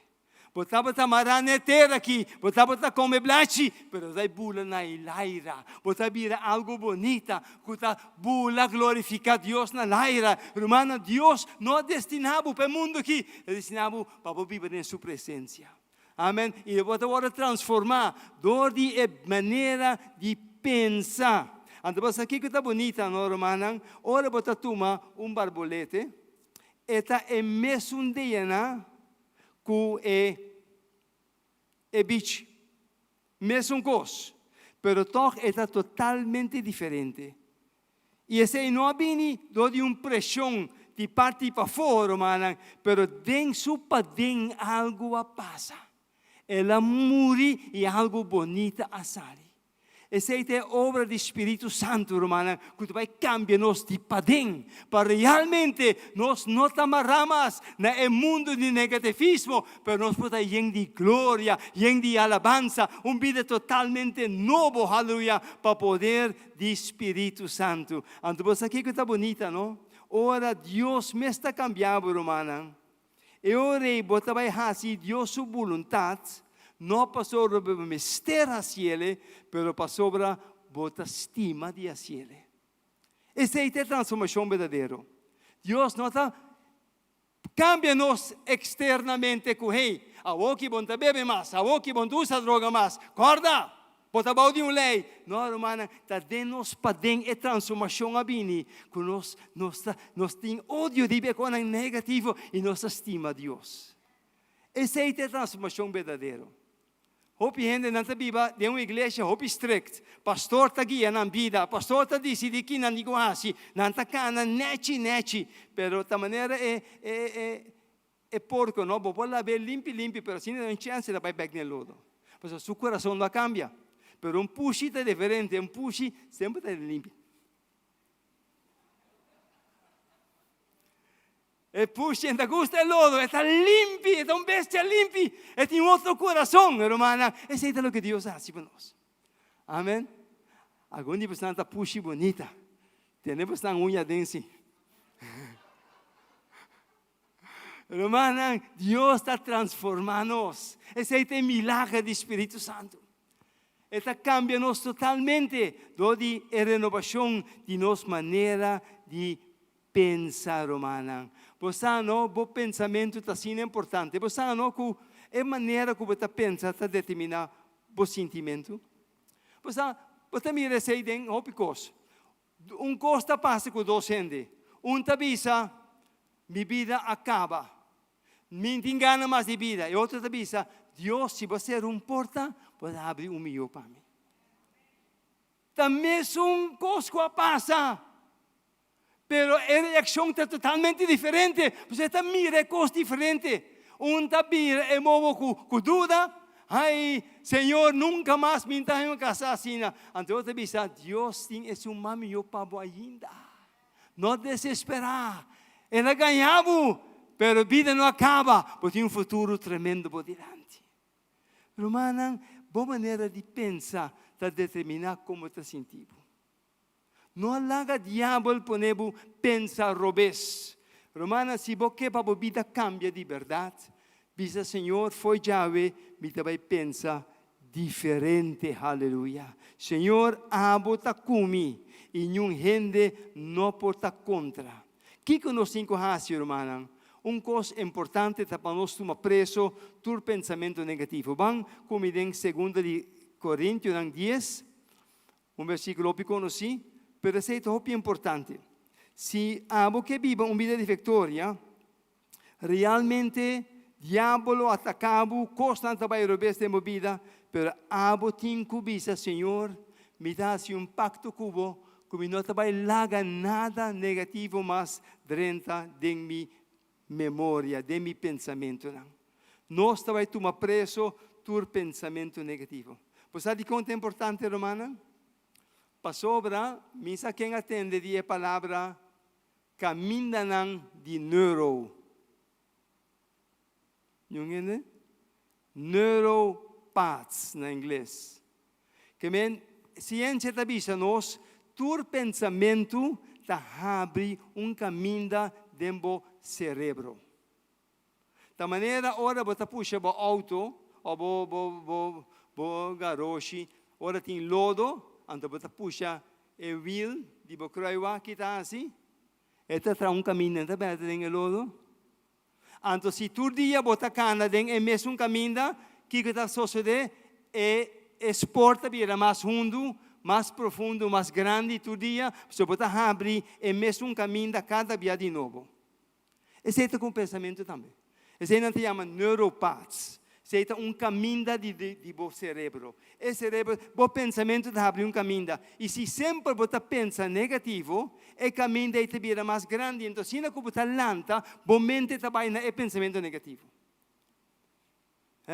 Bo tabata mará n'e tera aki, bo tabata kome blachi, pero ta bula na e laira. Bo ta bira algu bonita ku ta bula glorifiká Dios na laira. Rumannan, Dios no a destiná bo pa e mundu aki, el a destiná bo pa bo biba den su presensia. Amen. I bo ta wòrdu transformá dor di e manera di pensa. Anto bo sa kiko ta bunita, no, rumannan? Ora bo ta tuma un barbolete, e ta e mesun DNA ku e e bichi. Mesun kos. Pero tòg e ta totalmente diferente. I esei no a bini dor di un preshon di parti pafó, rumannan, pero den su paden algu a pasa. El a muri i algu bonita a sali. Esei ta e obra di Spiritu Santu, rumannan, ku ta bai kambia nos di paden, pa realmente nos no ta mará mas na e mundu di negativismo, pero nos por ta yen di gloria, yen di alabansa, un bida totalmente nobo, haleluya, pa poder di Spiritu Santu. Anto bo sa kiko ta bunita, no? Ora Dios mes ta kambia bo, rumannan, E ora ei bo ta bai hasi Dios su boluntat, no pasobra bo mester hasiele, pero pasobra bo ta stima di hasiele. Esei ta e transformashon berdadero. Dios no ta kambia nos eksternamente ku, Hey, awoki bo no ta bebe mas, awoki bo no ta usa droga mas. Kòrda! Bo ta bou di un lei. No, rumannan, ta den nos paden e transformashon a bini, ku nos nos ta nos tin odio riba e kosnan negativo i nos ta stima Dios. Esei ta e transformashon berdadero. Hopi hendenan ta biba den un iglesia hopi strikt. Pastor ta guia nan bida, pastor ta disidí ki nan tin ku hasi, nan ta kana nèchi nèchi, pero ta manera e e e E porco no, bo por lab'é limpi limpi, pero asina ta un chèns e ta bai bèk den e lodo. Pasobra su kurason no a kambia. Pero un pushi ta diferente, un pushi semper ta limpi. E pushi e ta gusta e lodo, e ta limpi, e ta un bestia limpi, e tin otro kurason, rumannan. Esei ta loke Dios a hasi pa nos. Amen. Algun di boso ta pushi bunita. Tene boso uña den si. Rumannan, Dios ta transformá nos. Esei ta e milager di Spiritu Santu. E ta kambia nos totalmente dor di e renobashon di nos manera di pensa, rumannan. Bo sa no, bo pensamentu ta asina importante. Bo sa no ku e manera ku bo ta pensa ta determiná bo sintimentu? Bo sa, bo ta mira esei den hopi kos. Un kos ta pasa ku dos hende. Un ta bisa, Mi bida a kaba. Mi no tin gana mas di bida. E otro ta bisa, Dios, si bo a sera un porta, bo ta habri un mihó pa mi. Ta mesun kos ku a pasa, pero e reakshon ta totalmente diferente. Pasobra e ta mira e kos diferente. Un ta bira e mobo ku duda, Ai, Señor, nunca mas mi ta haña un casa asina. Anto bo ta bisa, Dios tin esun mas mihó pa bo ainda. No desesperá. El a gaña bo, pero bida no a caba. Bo tin un futuro tremendo bo dilanti. Rumannan, bo manera di pensa ta determiná con bo ta sinti bo. No laga diabel pone bo pensa robes. Rumannan, si bo ke pa bo bida kambia di bèrdat, bisa Señor, fo'i djawe mi ta bai pensa diferente. Haleluya! Señor, abo ta ku mi i niun hende no por ta kontra. Kiko nos tin ku hasi, rumannan? Un kos importante ta pa nos tuma preso tur pensamentu negativo. Ban ku mi den Segunda di Korintionan dies, Un versíkulo hopi konosí, pero esei ta hopi importante. Si abo ke biba un bida di viktoria, realmente diabel lo ataká bo, kosnan ta bai robes den bo bida, pero abo tin ku bisa, Señor, mi ta hasi un pakto ku bo ku mi no ta bai laga nada negativo mas drenta den mi memoria, den mi pensamentunan. Nos ta bai tuma preso tur pensamentu negativo. Bo sa dikon ta importante, rumannan? Pasobra mi sa ken a tende di e palabra kamindanan di neuro. Niun hende? Neuropaths na ingles. Ke men, siensia ta bisa nos, tur pensamentu ta habri un kaminda den bo serebro. Ta manera ora bo ta pusha bo auto o bo bo bo bo garoshi, ora tin lodo, anto bo ta pusha e wiel di bo kruiwa, ki ta hasi? E ta traha un kaminda, no ta bèrdè den e lodo? Anto si tur dia bo ta kana den e mesun kaminda, kiko ta sosodé? E e spor ta bira mas hundu, mas profundo, mas grandi tur dia, pasobra bo ta habri e mesun kaminda kada bia di nobo. Esei ta ku un pensamentu tambe. Esei nan ta yama neuropaths. Esei ta un kaminda di di bo serebro. E serebro, bo pensamentu ta habri un kaminda. I si semper bo ta pensa negativo, e kaminda ei ta bira mas grandi. Enton asina ku bo ta lanta, bo mente ta bai na e pensamentu negativo.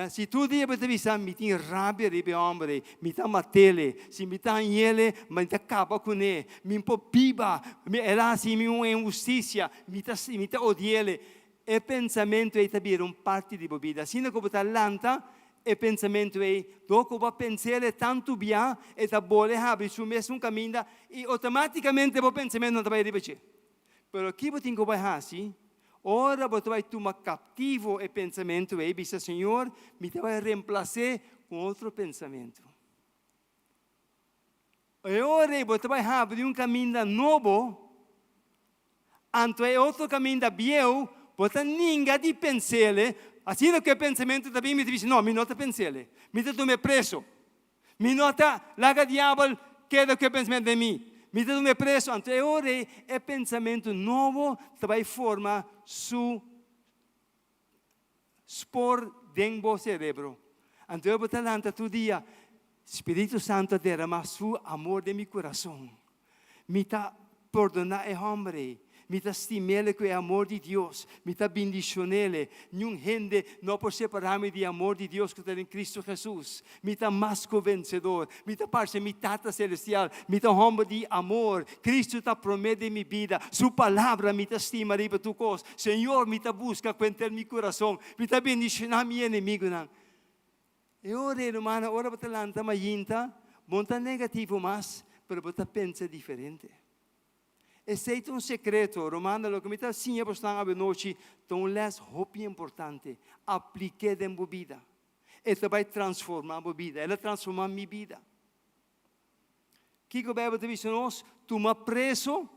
Si tur dia bo ta bisa, Mi tin rabia riba e hòmber ei, mi ta mat'é, si mi ta hañ'é, mi ta kaba kuné, mi por biba, el a hasi mi un inhustisia, mi ta mi ta odi'é. E pensamentu ei ta bira un parti di bo bida. Asina ku bo ta lanta e pensamentu ei, dor ku bo a pens'é tantu bia, e ta bole habri su mes un kaminda i outomátikamente bo pensamentunan ta bai riba dje. Pero ki bo tin ku bai hasi? Ora bo ta bai tuma kaptivo e pensamentu ei, bisa, Señor, mi ta bai remplas'é ku otro pensamentu. E ora ei bo ta bai habri un kaminda nobo, anto e otro kaminda bieu bo ta ninga di pens'el, asina ku e pensamentu ta bin, mi ta bisa, No, mi no ta pens'el, mi ta tum'é preso. Mi no ta laga diabel keda ku e pensamentu den mi. Mi ta tum'é preso. Anto e ora ei e pensamentu nobo ta bai forma su spor den bo serebro. Anto e bo ta lanta tur dia, Spiritu Santu a derama su amor den mi kurason. Mi ta pordoná e hòmber ei. Mi ta stim'el ku e amor di Dios. Mi ta bindishon'el. Niun hende no por separá mi di e amor di Dios ku ta den Kristu Hesus. Mi ta mas ku vensedor. Mi ta parse mi Tata Selestial. Mi ta un hòmber di amor. Kristu ta promé den mi bida. Su Palabra mi ta stima riba tur kos. Señor, mi ta buska ku henter mi kurason. Mi ta bindishoná mi enemigunan. E ora ei, rumannan, ora bo ta lanta mainta, bo no ta negativo mas, pero bo ta pensa diferente. Esei ta un sekreto, rumannan, loke mi ta siña bosnan awenochi ta un lès hopi importante. Aplik'é den bo bida. E ta bai transformá bo bida. El a transformá mi bida. Kiko Beibel ta bisa nos? Tuma preso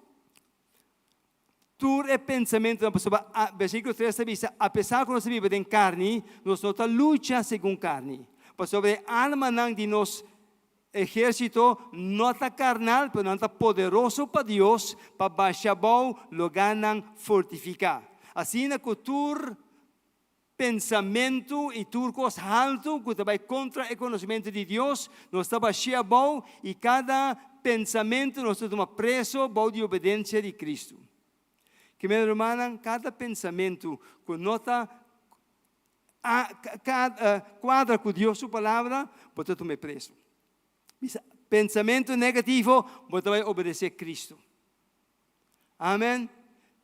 Tur e pensamentunan, pasobra versíkulo tres ta bisa, apesar ku nos ta biba den karni, nos no ta lucha segun karni. Pasobra e armanan di nos ehérsito no ta karnal, pero nan ta poderoso pa Dios pa basha abou lugánan fortifiká. Asina ku tur pensamentu i tur kos haltu ku ta bai kontra e konosementu di Dios, nos ta bashia abou i kada pensamentu nos ta tuma preso bou di obedensia di Kristu. Ke mi rumannan, kada pensamentu ku no ta kuadra ku Dios su Palabra, bo ta tuma e preso. Bisa, pensamentu negativo, bo ta bai obedesé Kristu. Amen.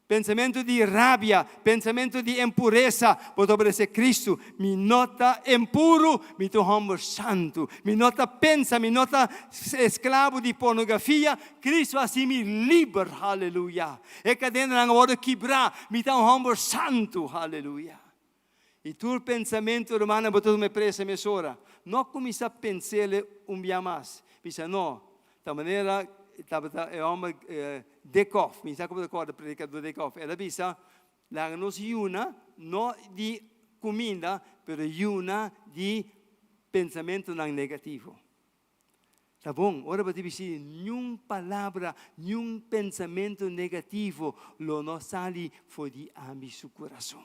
Pensamentu di rabia, pensamentu di impuresa, bo ta obedesé Kristu. Mi no ta impuru, mi ta un hòmber santu. Mi no ta pensa, mi no ta esklabo di pornografia. Kristu a hasi mi liber, haleluya. E kadenanan a wòrdu kibrá, mi ta un hòmber santu, haleluya. I tur pensamentu, rumannan, bo ta tuma e presa mesora. No kuminsá pens'el un bia mas. Bisa, No, ta manera tabata e hòmber Dikhoff, mi sa ku bo ta kòrda predikador Dikhoff, el a bisa, Laga nos yuna, no di kuminda, pero yuna di pensamentunan negativo. Ta bon, ora bo ta bisti niun palabra, niun pensamentu negativo lo no sali for di ami su kurason.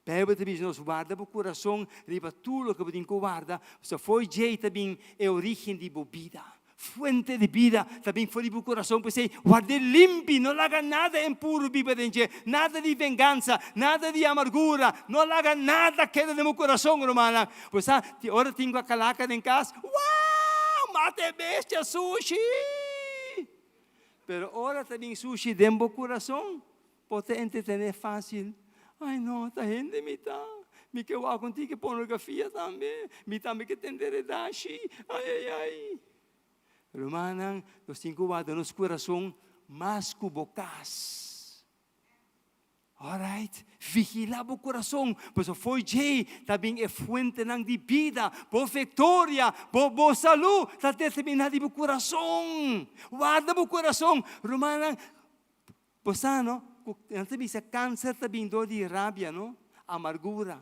Bijbel ta bisa nos, warda bo kurason riba tur loke bo tin ku warda, pasobra for djei ta bin e origen di bo bida. Fuente di bida ta bin for di bo kurason, p'esei ward'é limpi, no laga nada impuru biba den dje, nada di vengansa, nada di amargura, no laga nada keda den bo kurason, rumannan. Bo sa, tin ora tin guacalaca den cas, Wow! Mata e bestia sushi! Pero ora ta bin sushi den bo curason, bo ta entretene facil. Ay no, ta hende mi ta. Mi ke wak un tiki pornografia tambe. Mi tambe ke tende redashi. Ay, ay, ay. Rumannan, nos tin cu warda nos curason mas cu bo cas. Alright, vigilá bo kurason, pasobra fo'i djei ta bin e fuentenan di bida, bo viktoria, bo bo salú ta determiná di bo kurason. Warda bo kurason. Rumannan, bo sa no, ku nan ta bisa kanser ta bin dor di rabia no, amargura.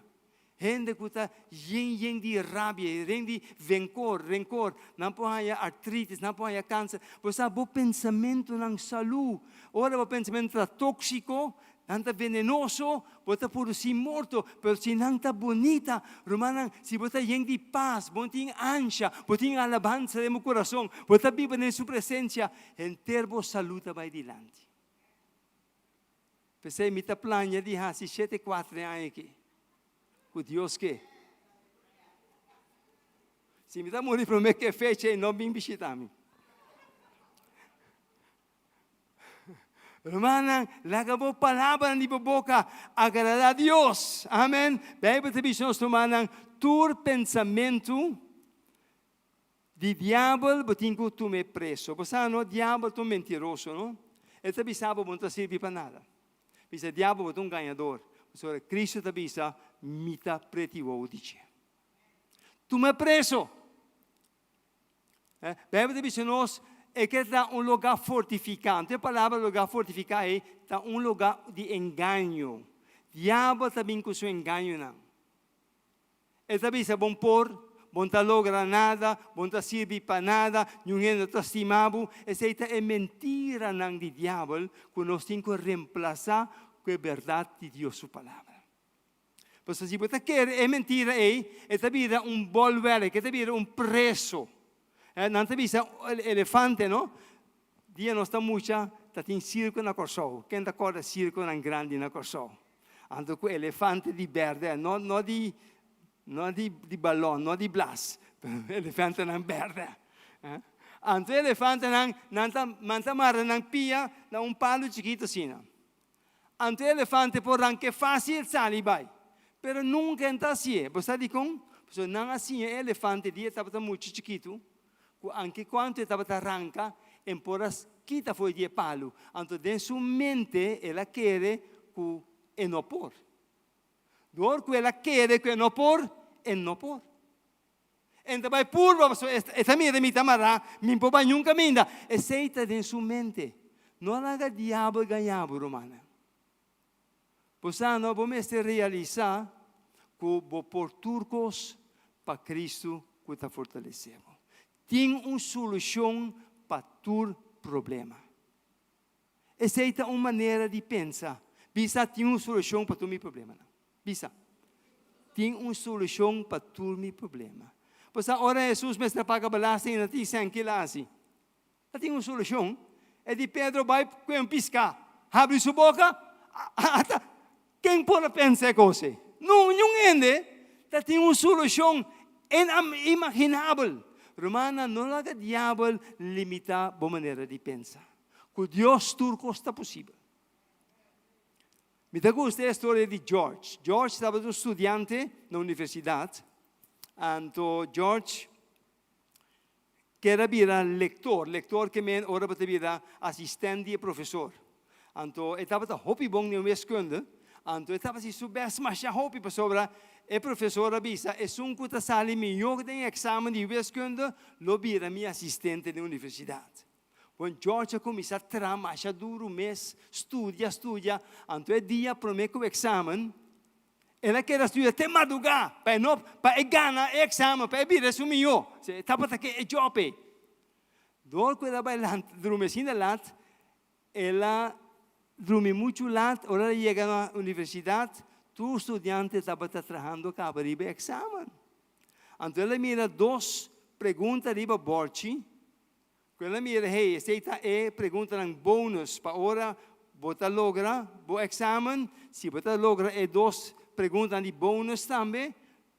Hende ku ta yen yen di rabia, yen di venkor, renkor, nan por haña artritis, nan por haña kanser. Bo sa bo pensamentunan salú. Ora bo pensamentu ta tóksiko, nan ta venenoso, bo ta produsí morto. Pero si nan ta bunita, rumannan, si bo ta yen di pas, bo no tin ansha, bo tin alabansa den bo kurason, bo ta biba den su presensia, henter bo salú ta bai dilanti. P'esei mi ta plania di hasi shete kuater aña aki, ku Dios ke. Si mi ta muri promé ku e fecha ei, no bin bishitá mi. Rumannan, laga bo palabranan di bo boka agradá Dios. Amen. Beibel ta bisa nos, rumannan, tur pensamentu di diabel bo tin ku tum'é preso. Bo sa no, diabel ta un mentiroso, no? E ta bisa bo, bo no ta sirbi pa nada. Bisa diabel, bo ta un gañador. Pasobra Cristo ta bisa, Mi ta preti wowo di dje. Tum'é preso. Bijbel ta bisa nos e ke ta un lugá fortifiká. Anto e palabra lugá fortifiká ei ta un lugá di engaño. Diabel ta bin ku su engañonan. E ta bisa bon por, bon ta logra nada, bon ta sirbi pa nada, niun hende no ta stima bo. Esei ta e mentiranan di diabel ku nos tin ku remplasá ku e bèrdat di Dios su Palabra. Pasobra si bo ta kere e mentira ei, e ta bira un bolwerk, e ta bira un preso. Nan ta bisa elefante, no? Dia nos ta mucha, ta tin sirko na Kòrsou. Ken ta kòrda sirkonan grandi na Kòrsou? Anto ku elefante di bèrdè, no no di no di di balòn, no di blas, pero elefantenan bèrdè. Anto e elefantenan, nan ta nan ta mara nan pia na un palu chikitu asina. Anto e elefante por ranke fácil sali bai. Pero nunca e ta hacié. Bo sa dikon? Pasobra nan a siña e elefante dia e tabata muchu chikitu, ku anke kuantu e tabata ranka, e por a kita for di e palu. Anto den su mente el a kere ku e no por. Dor ku el a kere ku e no por, e no por. E ta bai purba pasobra e ta mira mi ta mará, mi por bai niun kaminda. Esei ta den su mente. No laga diabel gaña bo, rumannan. Bo sa no, bo mester realisá ku bo por tur kos pa Kristu ku ta fortalesé bo. Tin un solushon pa tur problema. Esei ta un manera di pensa. Bisa tin un solushon pa tur mi problemanan. Bisa, Tin un solushon pa tur mi problema. Pasobra ora Hesus mester a paga belasting i no tin sèn, kila hasi? Ta tin un solushon. E di Pedro bai kue un piská, habri su boka, ata ken por a pensa e kos ei? No, niun hende. Ta tin un solushon inimaginabel. Rumannan, no laga diabel limitá bo manera di pensa. Ku Dios tur kos ta posibel. Mi ta gusta e storia di George. George tabata un studiante na universidat. Anto George ker a bira lector. Lector ke men ora bo ta bira asistent di e profesor. Anto e tabata hopi bon den wiskunde. Anto e tabata hasi su best masha hopi pasobra e profesor a bisa esun ku ta sali mihó den e eksamen di wiskunde lo bira mi asistente den universidat. Bon, George a kuminsá traha masha duru mes, studia, studia. Anto e dia promé ku eksamen, el a keda studia te madrugá pa e no, pa e gana e eksamen, pa e bira esun mihó. E tabata ke e jòb ei. Dor ku el a bai lanta drumi asina lat, el a drumi muchu lat. Ora el a yega na universidat, tur studiante tabata trahando kaba riba e eksamen. Anto el a mira dos pregunta riba bòrchi. Ku el a mira, hey, esei ta e preguntanan bonus pa ora bo ta logra bo eksamen. Si bo ta logra e dos preguntanan di bonus tambe,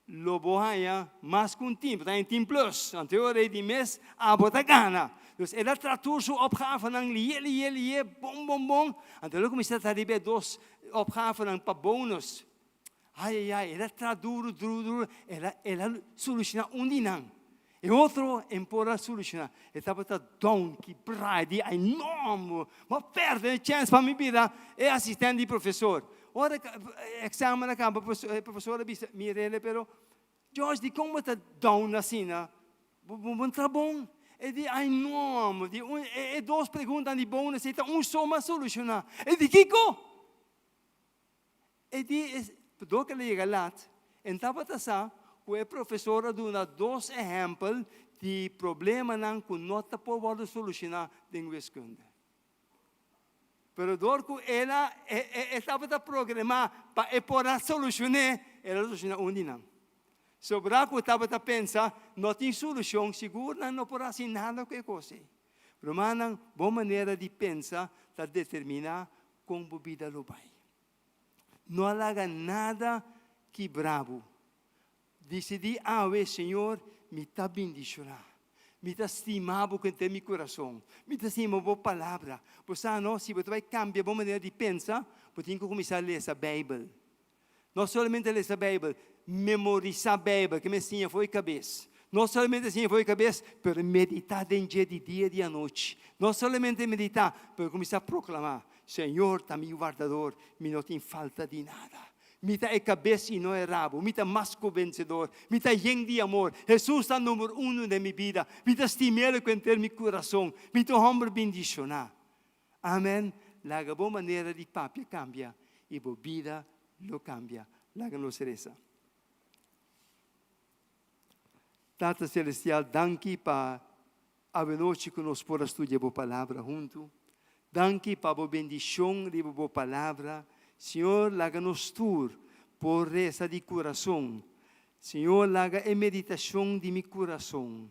lo bo haña mas ku un tin, bo ta haña tin plus. Anto e ora ei di mes abo ta gana. Dus el a traha tur su opgavenan lié, lié, lié, bon, bon, bon. Anto el a kuminsá traha riba e dos opgavenan pa bonus. Ai, ai, ai, el a traha duru, duru, duru, el a, el a solushoná un di nan. E otro en por a solushoná. E tabata down, kibrá, e di, ai no, mi a pèrdè e chèns pa mi bira e asistènt di profesor. Ora e eksamen a kaba, e profesor a bisa, Mirele, pero George, dikon bo ta down asina? Bo bo ta bon? E di, ai no, mi di, e dos preguntanan di bonus ei ta un so mi a solushoná. E di, kiko? E di e dor ku el a yega lat, e tabata sa ku e profesor a duna dos ehèmpel di problemanan ku no ta por wòrdu solushoná den wiskunde. Pero dor ku el a e tabata programá pa e por a solushon'é, el a solushoná un di nan. Sobrá ku tabata pensa no tin solushon, sigur nan no por hasi nada ku e kos ei. Rumannan, bo manera di pensa ta determiná kon bo bida lo bai. No a laga nada kibra bo. Disidí awe, Señor, mi ta bindishoná. Mi ta stima bo ku henter mi kurason. Mi ta stima bo palabra. Bo sa no, si bo ta bai kambia bo manera di pensa, bo tin ku kuminsá lesa Beibel. No solamente lesa Beibel, memorisá Beibel, ke men siña for di kabes. No solamente siña for di kabes, pero meditá den dje di dia i di anochi. No solamente meditá, pero kuminsá proklamá, Señor ta mi wardador, mi no tin falta di nada. Mi ta e kabes i no e rabo. Mi ta mas ku vensedor. Mi ta yen di amor. Hesus ta number uno den mi bida. Mi ta stim'el ku henter mi kurason. Mi ta un hòmber bindishoná. Amen. Laga bo manera di papia kambia i bo bida lo kambia. Laga nos resa. Tata Selestial, danki pa awenochi ku nos por a studia bo palabra huntu. Danki pa bo bendishon riba bo palabra. Señor, laga nos tur por resa di kurason. Señor, laga e meditashon di mi kurason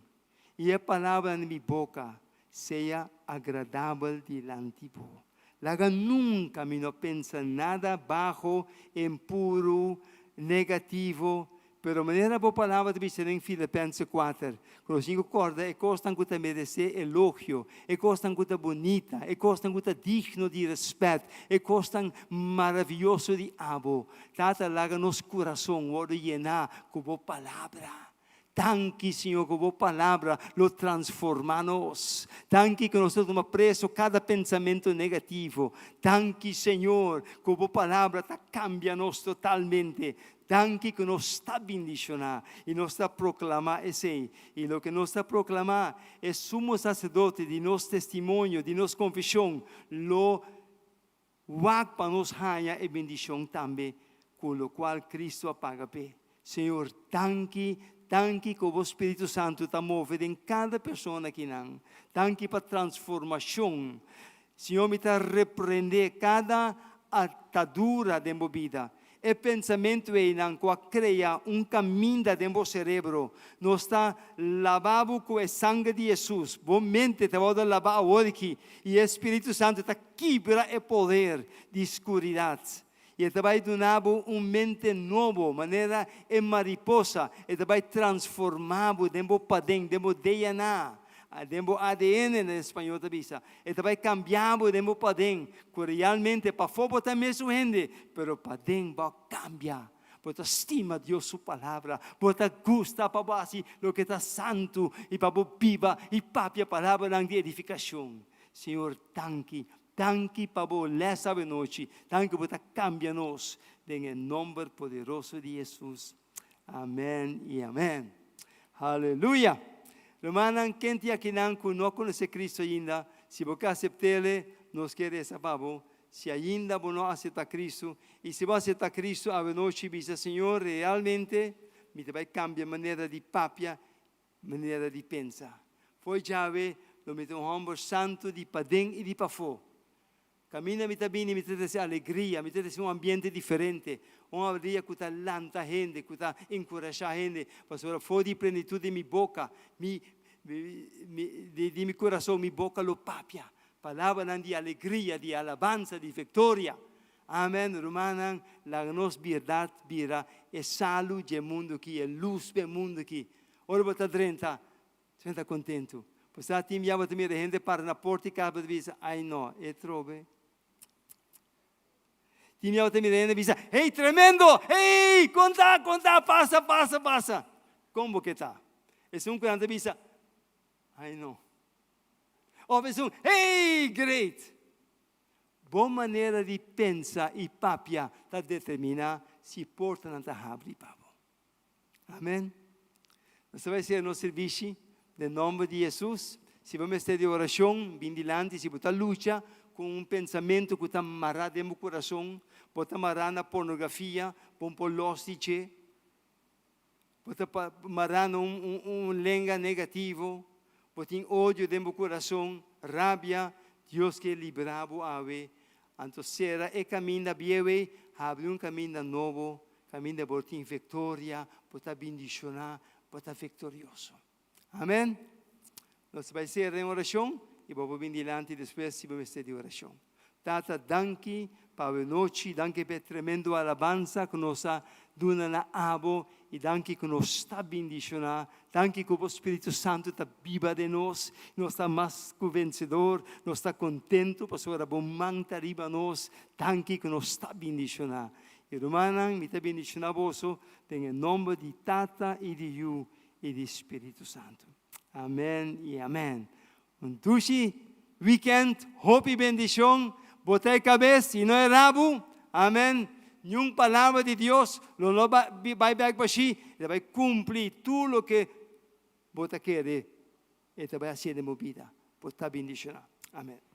i e palabranan di mi boka sea agradabel dilanti bo. Laga nunka mi no pensa nada baho, impuru, negativo, pero manera bo palabra ta bisa den Filipense kuater, ku nos tin ku kòrda e kosnan ku ta meresé elogio, e kosnan ku ta bunita, e kosnan ku ta digno di rèspèt, e kosnan maravioso di abo. Tata, laga nos kurason wòrdu yená ku bo palabra. Danki, Señor, ku bo palabra lo transformá nos. Danki ku nos ta tuma preso kada pensamentu negativo. Danki, Señor, ku bo palabra ta kambia nos totalmente. Danki ku nos ta bindishoná i nos ta proklamá esei. I loke nos ta proklamá, e Sumo Saserdote di nos testimonio, di nos konfeshon, lo Wak pa nos haña e bendishon tambe ku lokual Kristu a paga p'e. Señor, danki, danki ku bo Spiritu Santu ta move den kada persona akinan. Danki pa transformashon. Señor, mi ta reprendé kada atadura den bo bida. E pensamentu einan ku a krea un kaminda den bo serebro, nos ta laba bo ku e sanger di Hesus. Bo mente ta wòrdu labá awor aki, i e Spiritu Santu ta kibra e poder di skuridat. I e ta bai duna bo un mente nobo, manera e mariposa, e ta bai transformá bo den bo paden, den bo DNA. Den bo ADN na español ta bisa. E ta bai kambia bo den bo paden, ku realmente pafó bo ta mesun hende, pero paden bo a kambia. Bo ta stima Dios su palabra, bo ta gusta pa bo hasi loke ta santu i pa bo biba i papia palabranan di edifikashon. Señor, danki, danki pa bo lès awenochi, danki bo ta kambia nos den e nomber poderoso di Hesus. Amen i amen. Haleluya! Rumannan, ken tin akinan ku no a konosé Kristu ainda? Si bo ke asept'El, nos ke resa pa bo. Si ainda bo no a aseptá Kristu, i si bo aseptá Kristu awenochi, bisa, Señor, realmente mi ta bai kambia manera di papia, manera di pensa. Fo'i djawe lo mi ta un hòmber santu di paden i di pafó. Kaminda mi ta bini mi ta trese alegria, mi ta trese un ambiente diferente, un alegria ku ta lanta hende, ku ta enkurashá hende, pasobra for di plenitut di mi boka, mi di mi kurason mi boka lo papia palabranan di alegria, di alabansa, di viktoria. Amen, rumannan, laga nos bierdat bira e salu dje mundu aki, e lus p'e mundu aki. Ora bo ta drenta, Sven ta kontentu. Bo sa tin bia bo ta mira hende para na porta di kas bo ta bisa, ai no, e trobe. Tin bia bo ta mira hende bisa, hey tremendo, hey, konta, konta, pasa, pasa, pasa. Kon bo ke ta? Esun ku nan ta bisa, ai no. Of esun, hey, great. Bo manera di pensa i papia ta determiná si portanan ta habri pa bo. Amen. Nos ta bai sera nos sirbishi den nomber di Jesus. Si bo mester di oracion, bin dilanti. Si bo ta lucha cu un pensamento cu ta mara den bo curason, bo ta mara na pornografia, bo por los di dje. Bo ta mara na un, un lenga negativo, bo tin odio den bo curason, rabia, Dios ke libra bo awe. Anto sera e caminda bieu ei, habri un caminda nobo Kaminda bo tin viktoria, bo ta bindishoná, bo ta viktorioso. Amen. Nos ta bai sera den orashon i bo por bin dilanti despues si bo mester di orashon. Tata, danki pa awe nochi, danki pa e tremendo alabansa ku nos a duna na abo. i danki ku nos ta bendishoná. Danki ku bo Spiritu Santu ta biba den nos. Nos ta mas ku vensedor. Nos ta kontentu pasobra bo man ta riba nos. Danki ku nos ta bendishoná. I rumannan, mi ta bendishoná boso den e nòmber di Tata i di Yu i di Spiritu Santu. Amèn i amèn. Un dushi weekend, hopi bendishon. Bo ta e kabes i no e rabu. Amèn. Niun palabra di Dios lo no bai bèk bashí. E ta bai kumpli tur loke bo ta kere e ta bai hasié den bo bida. Bo ta bendishoná. Amèn.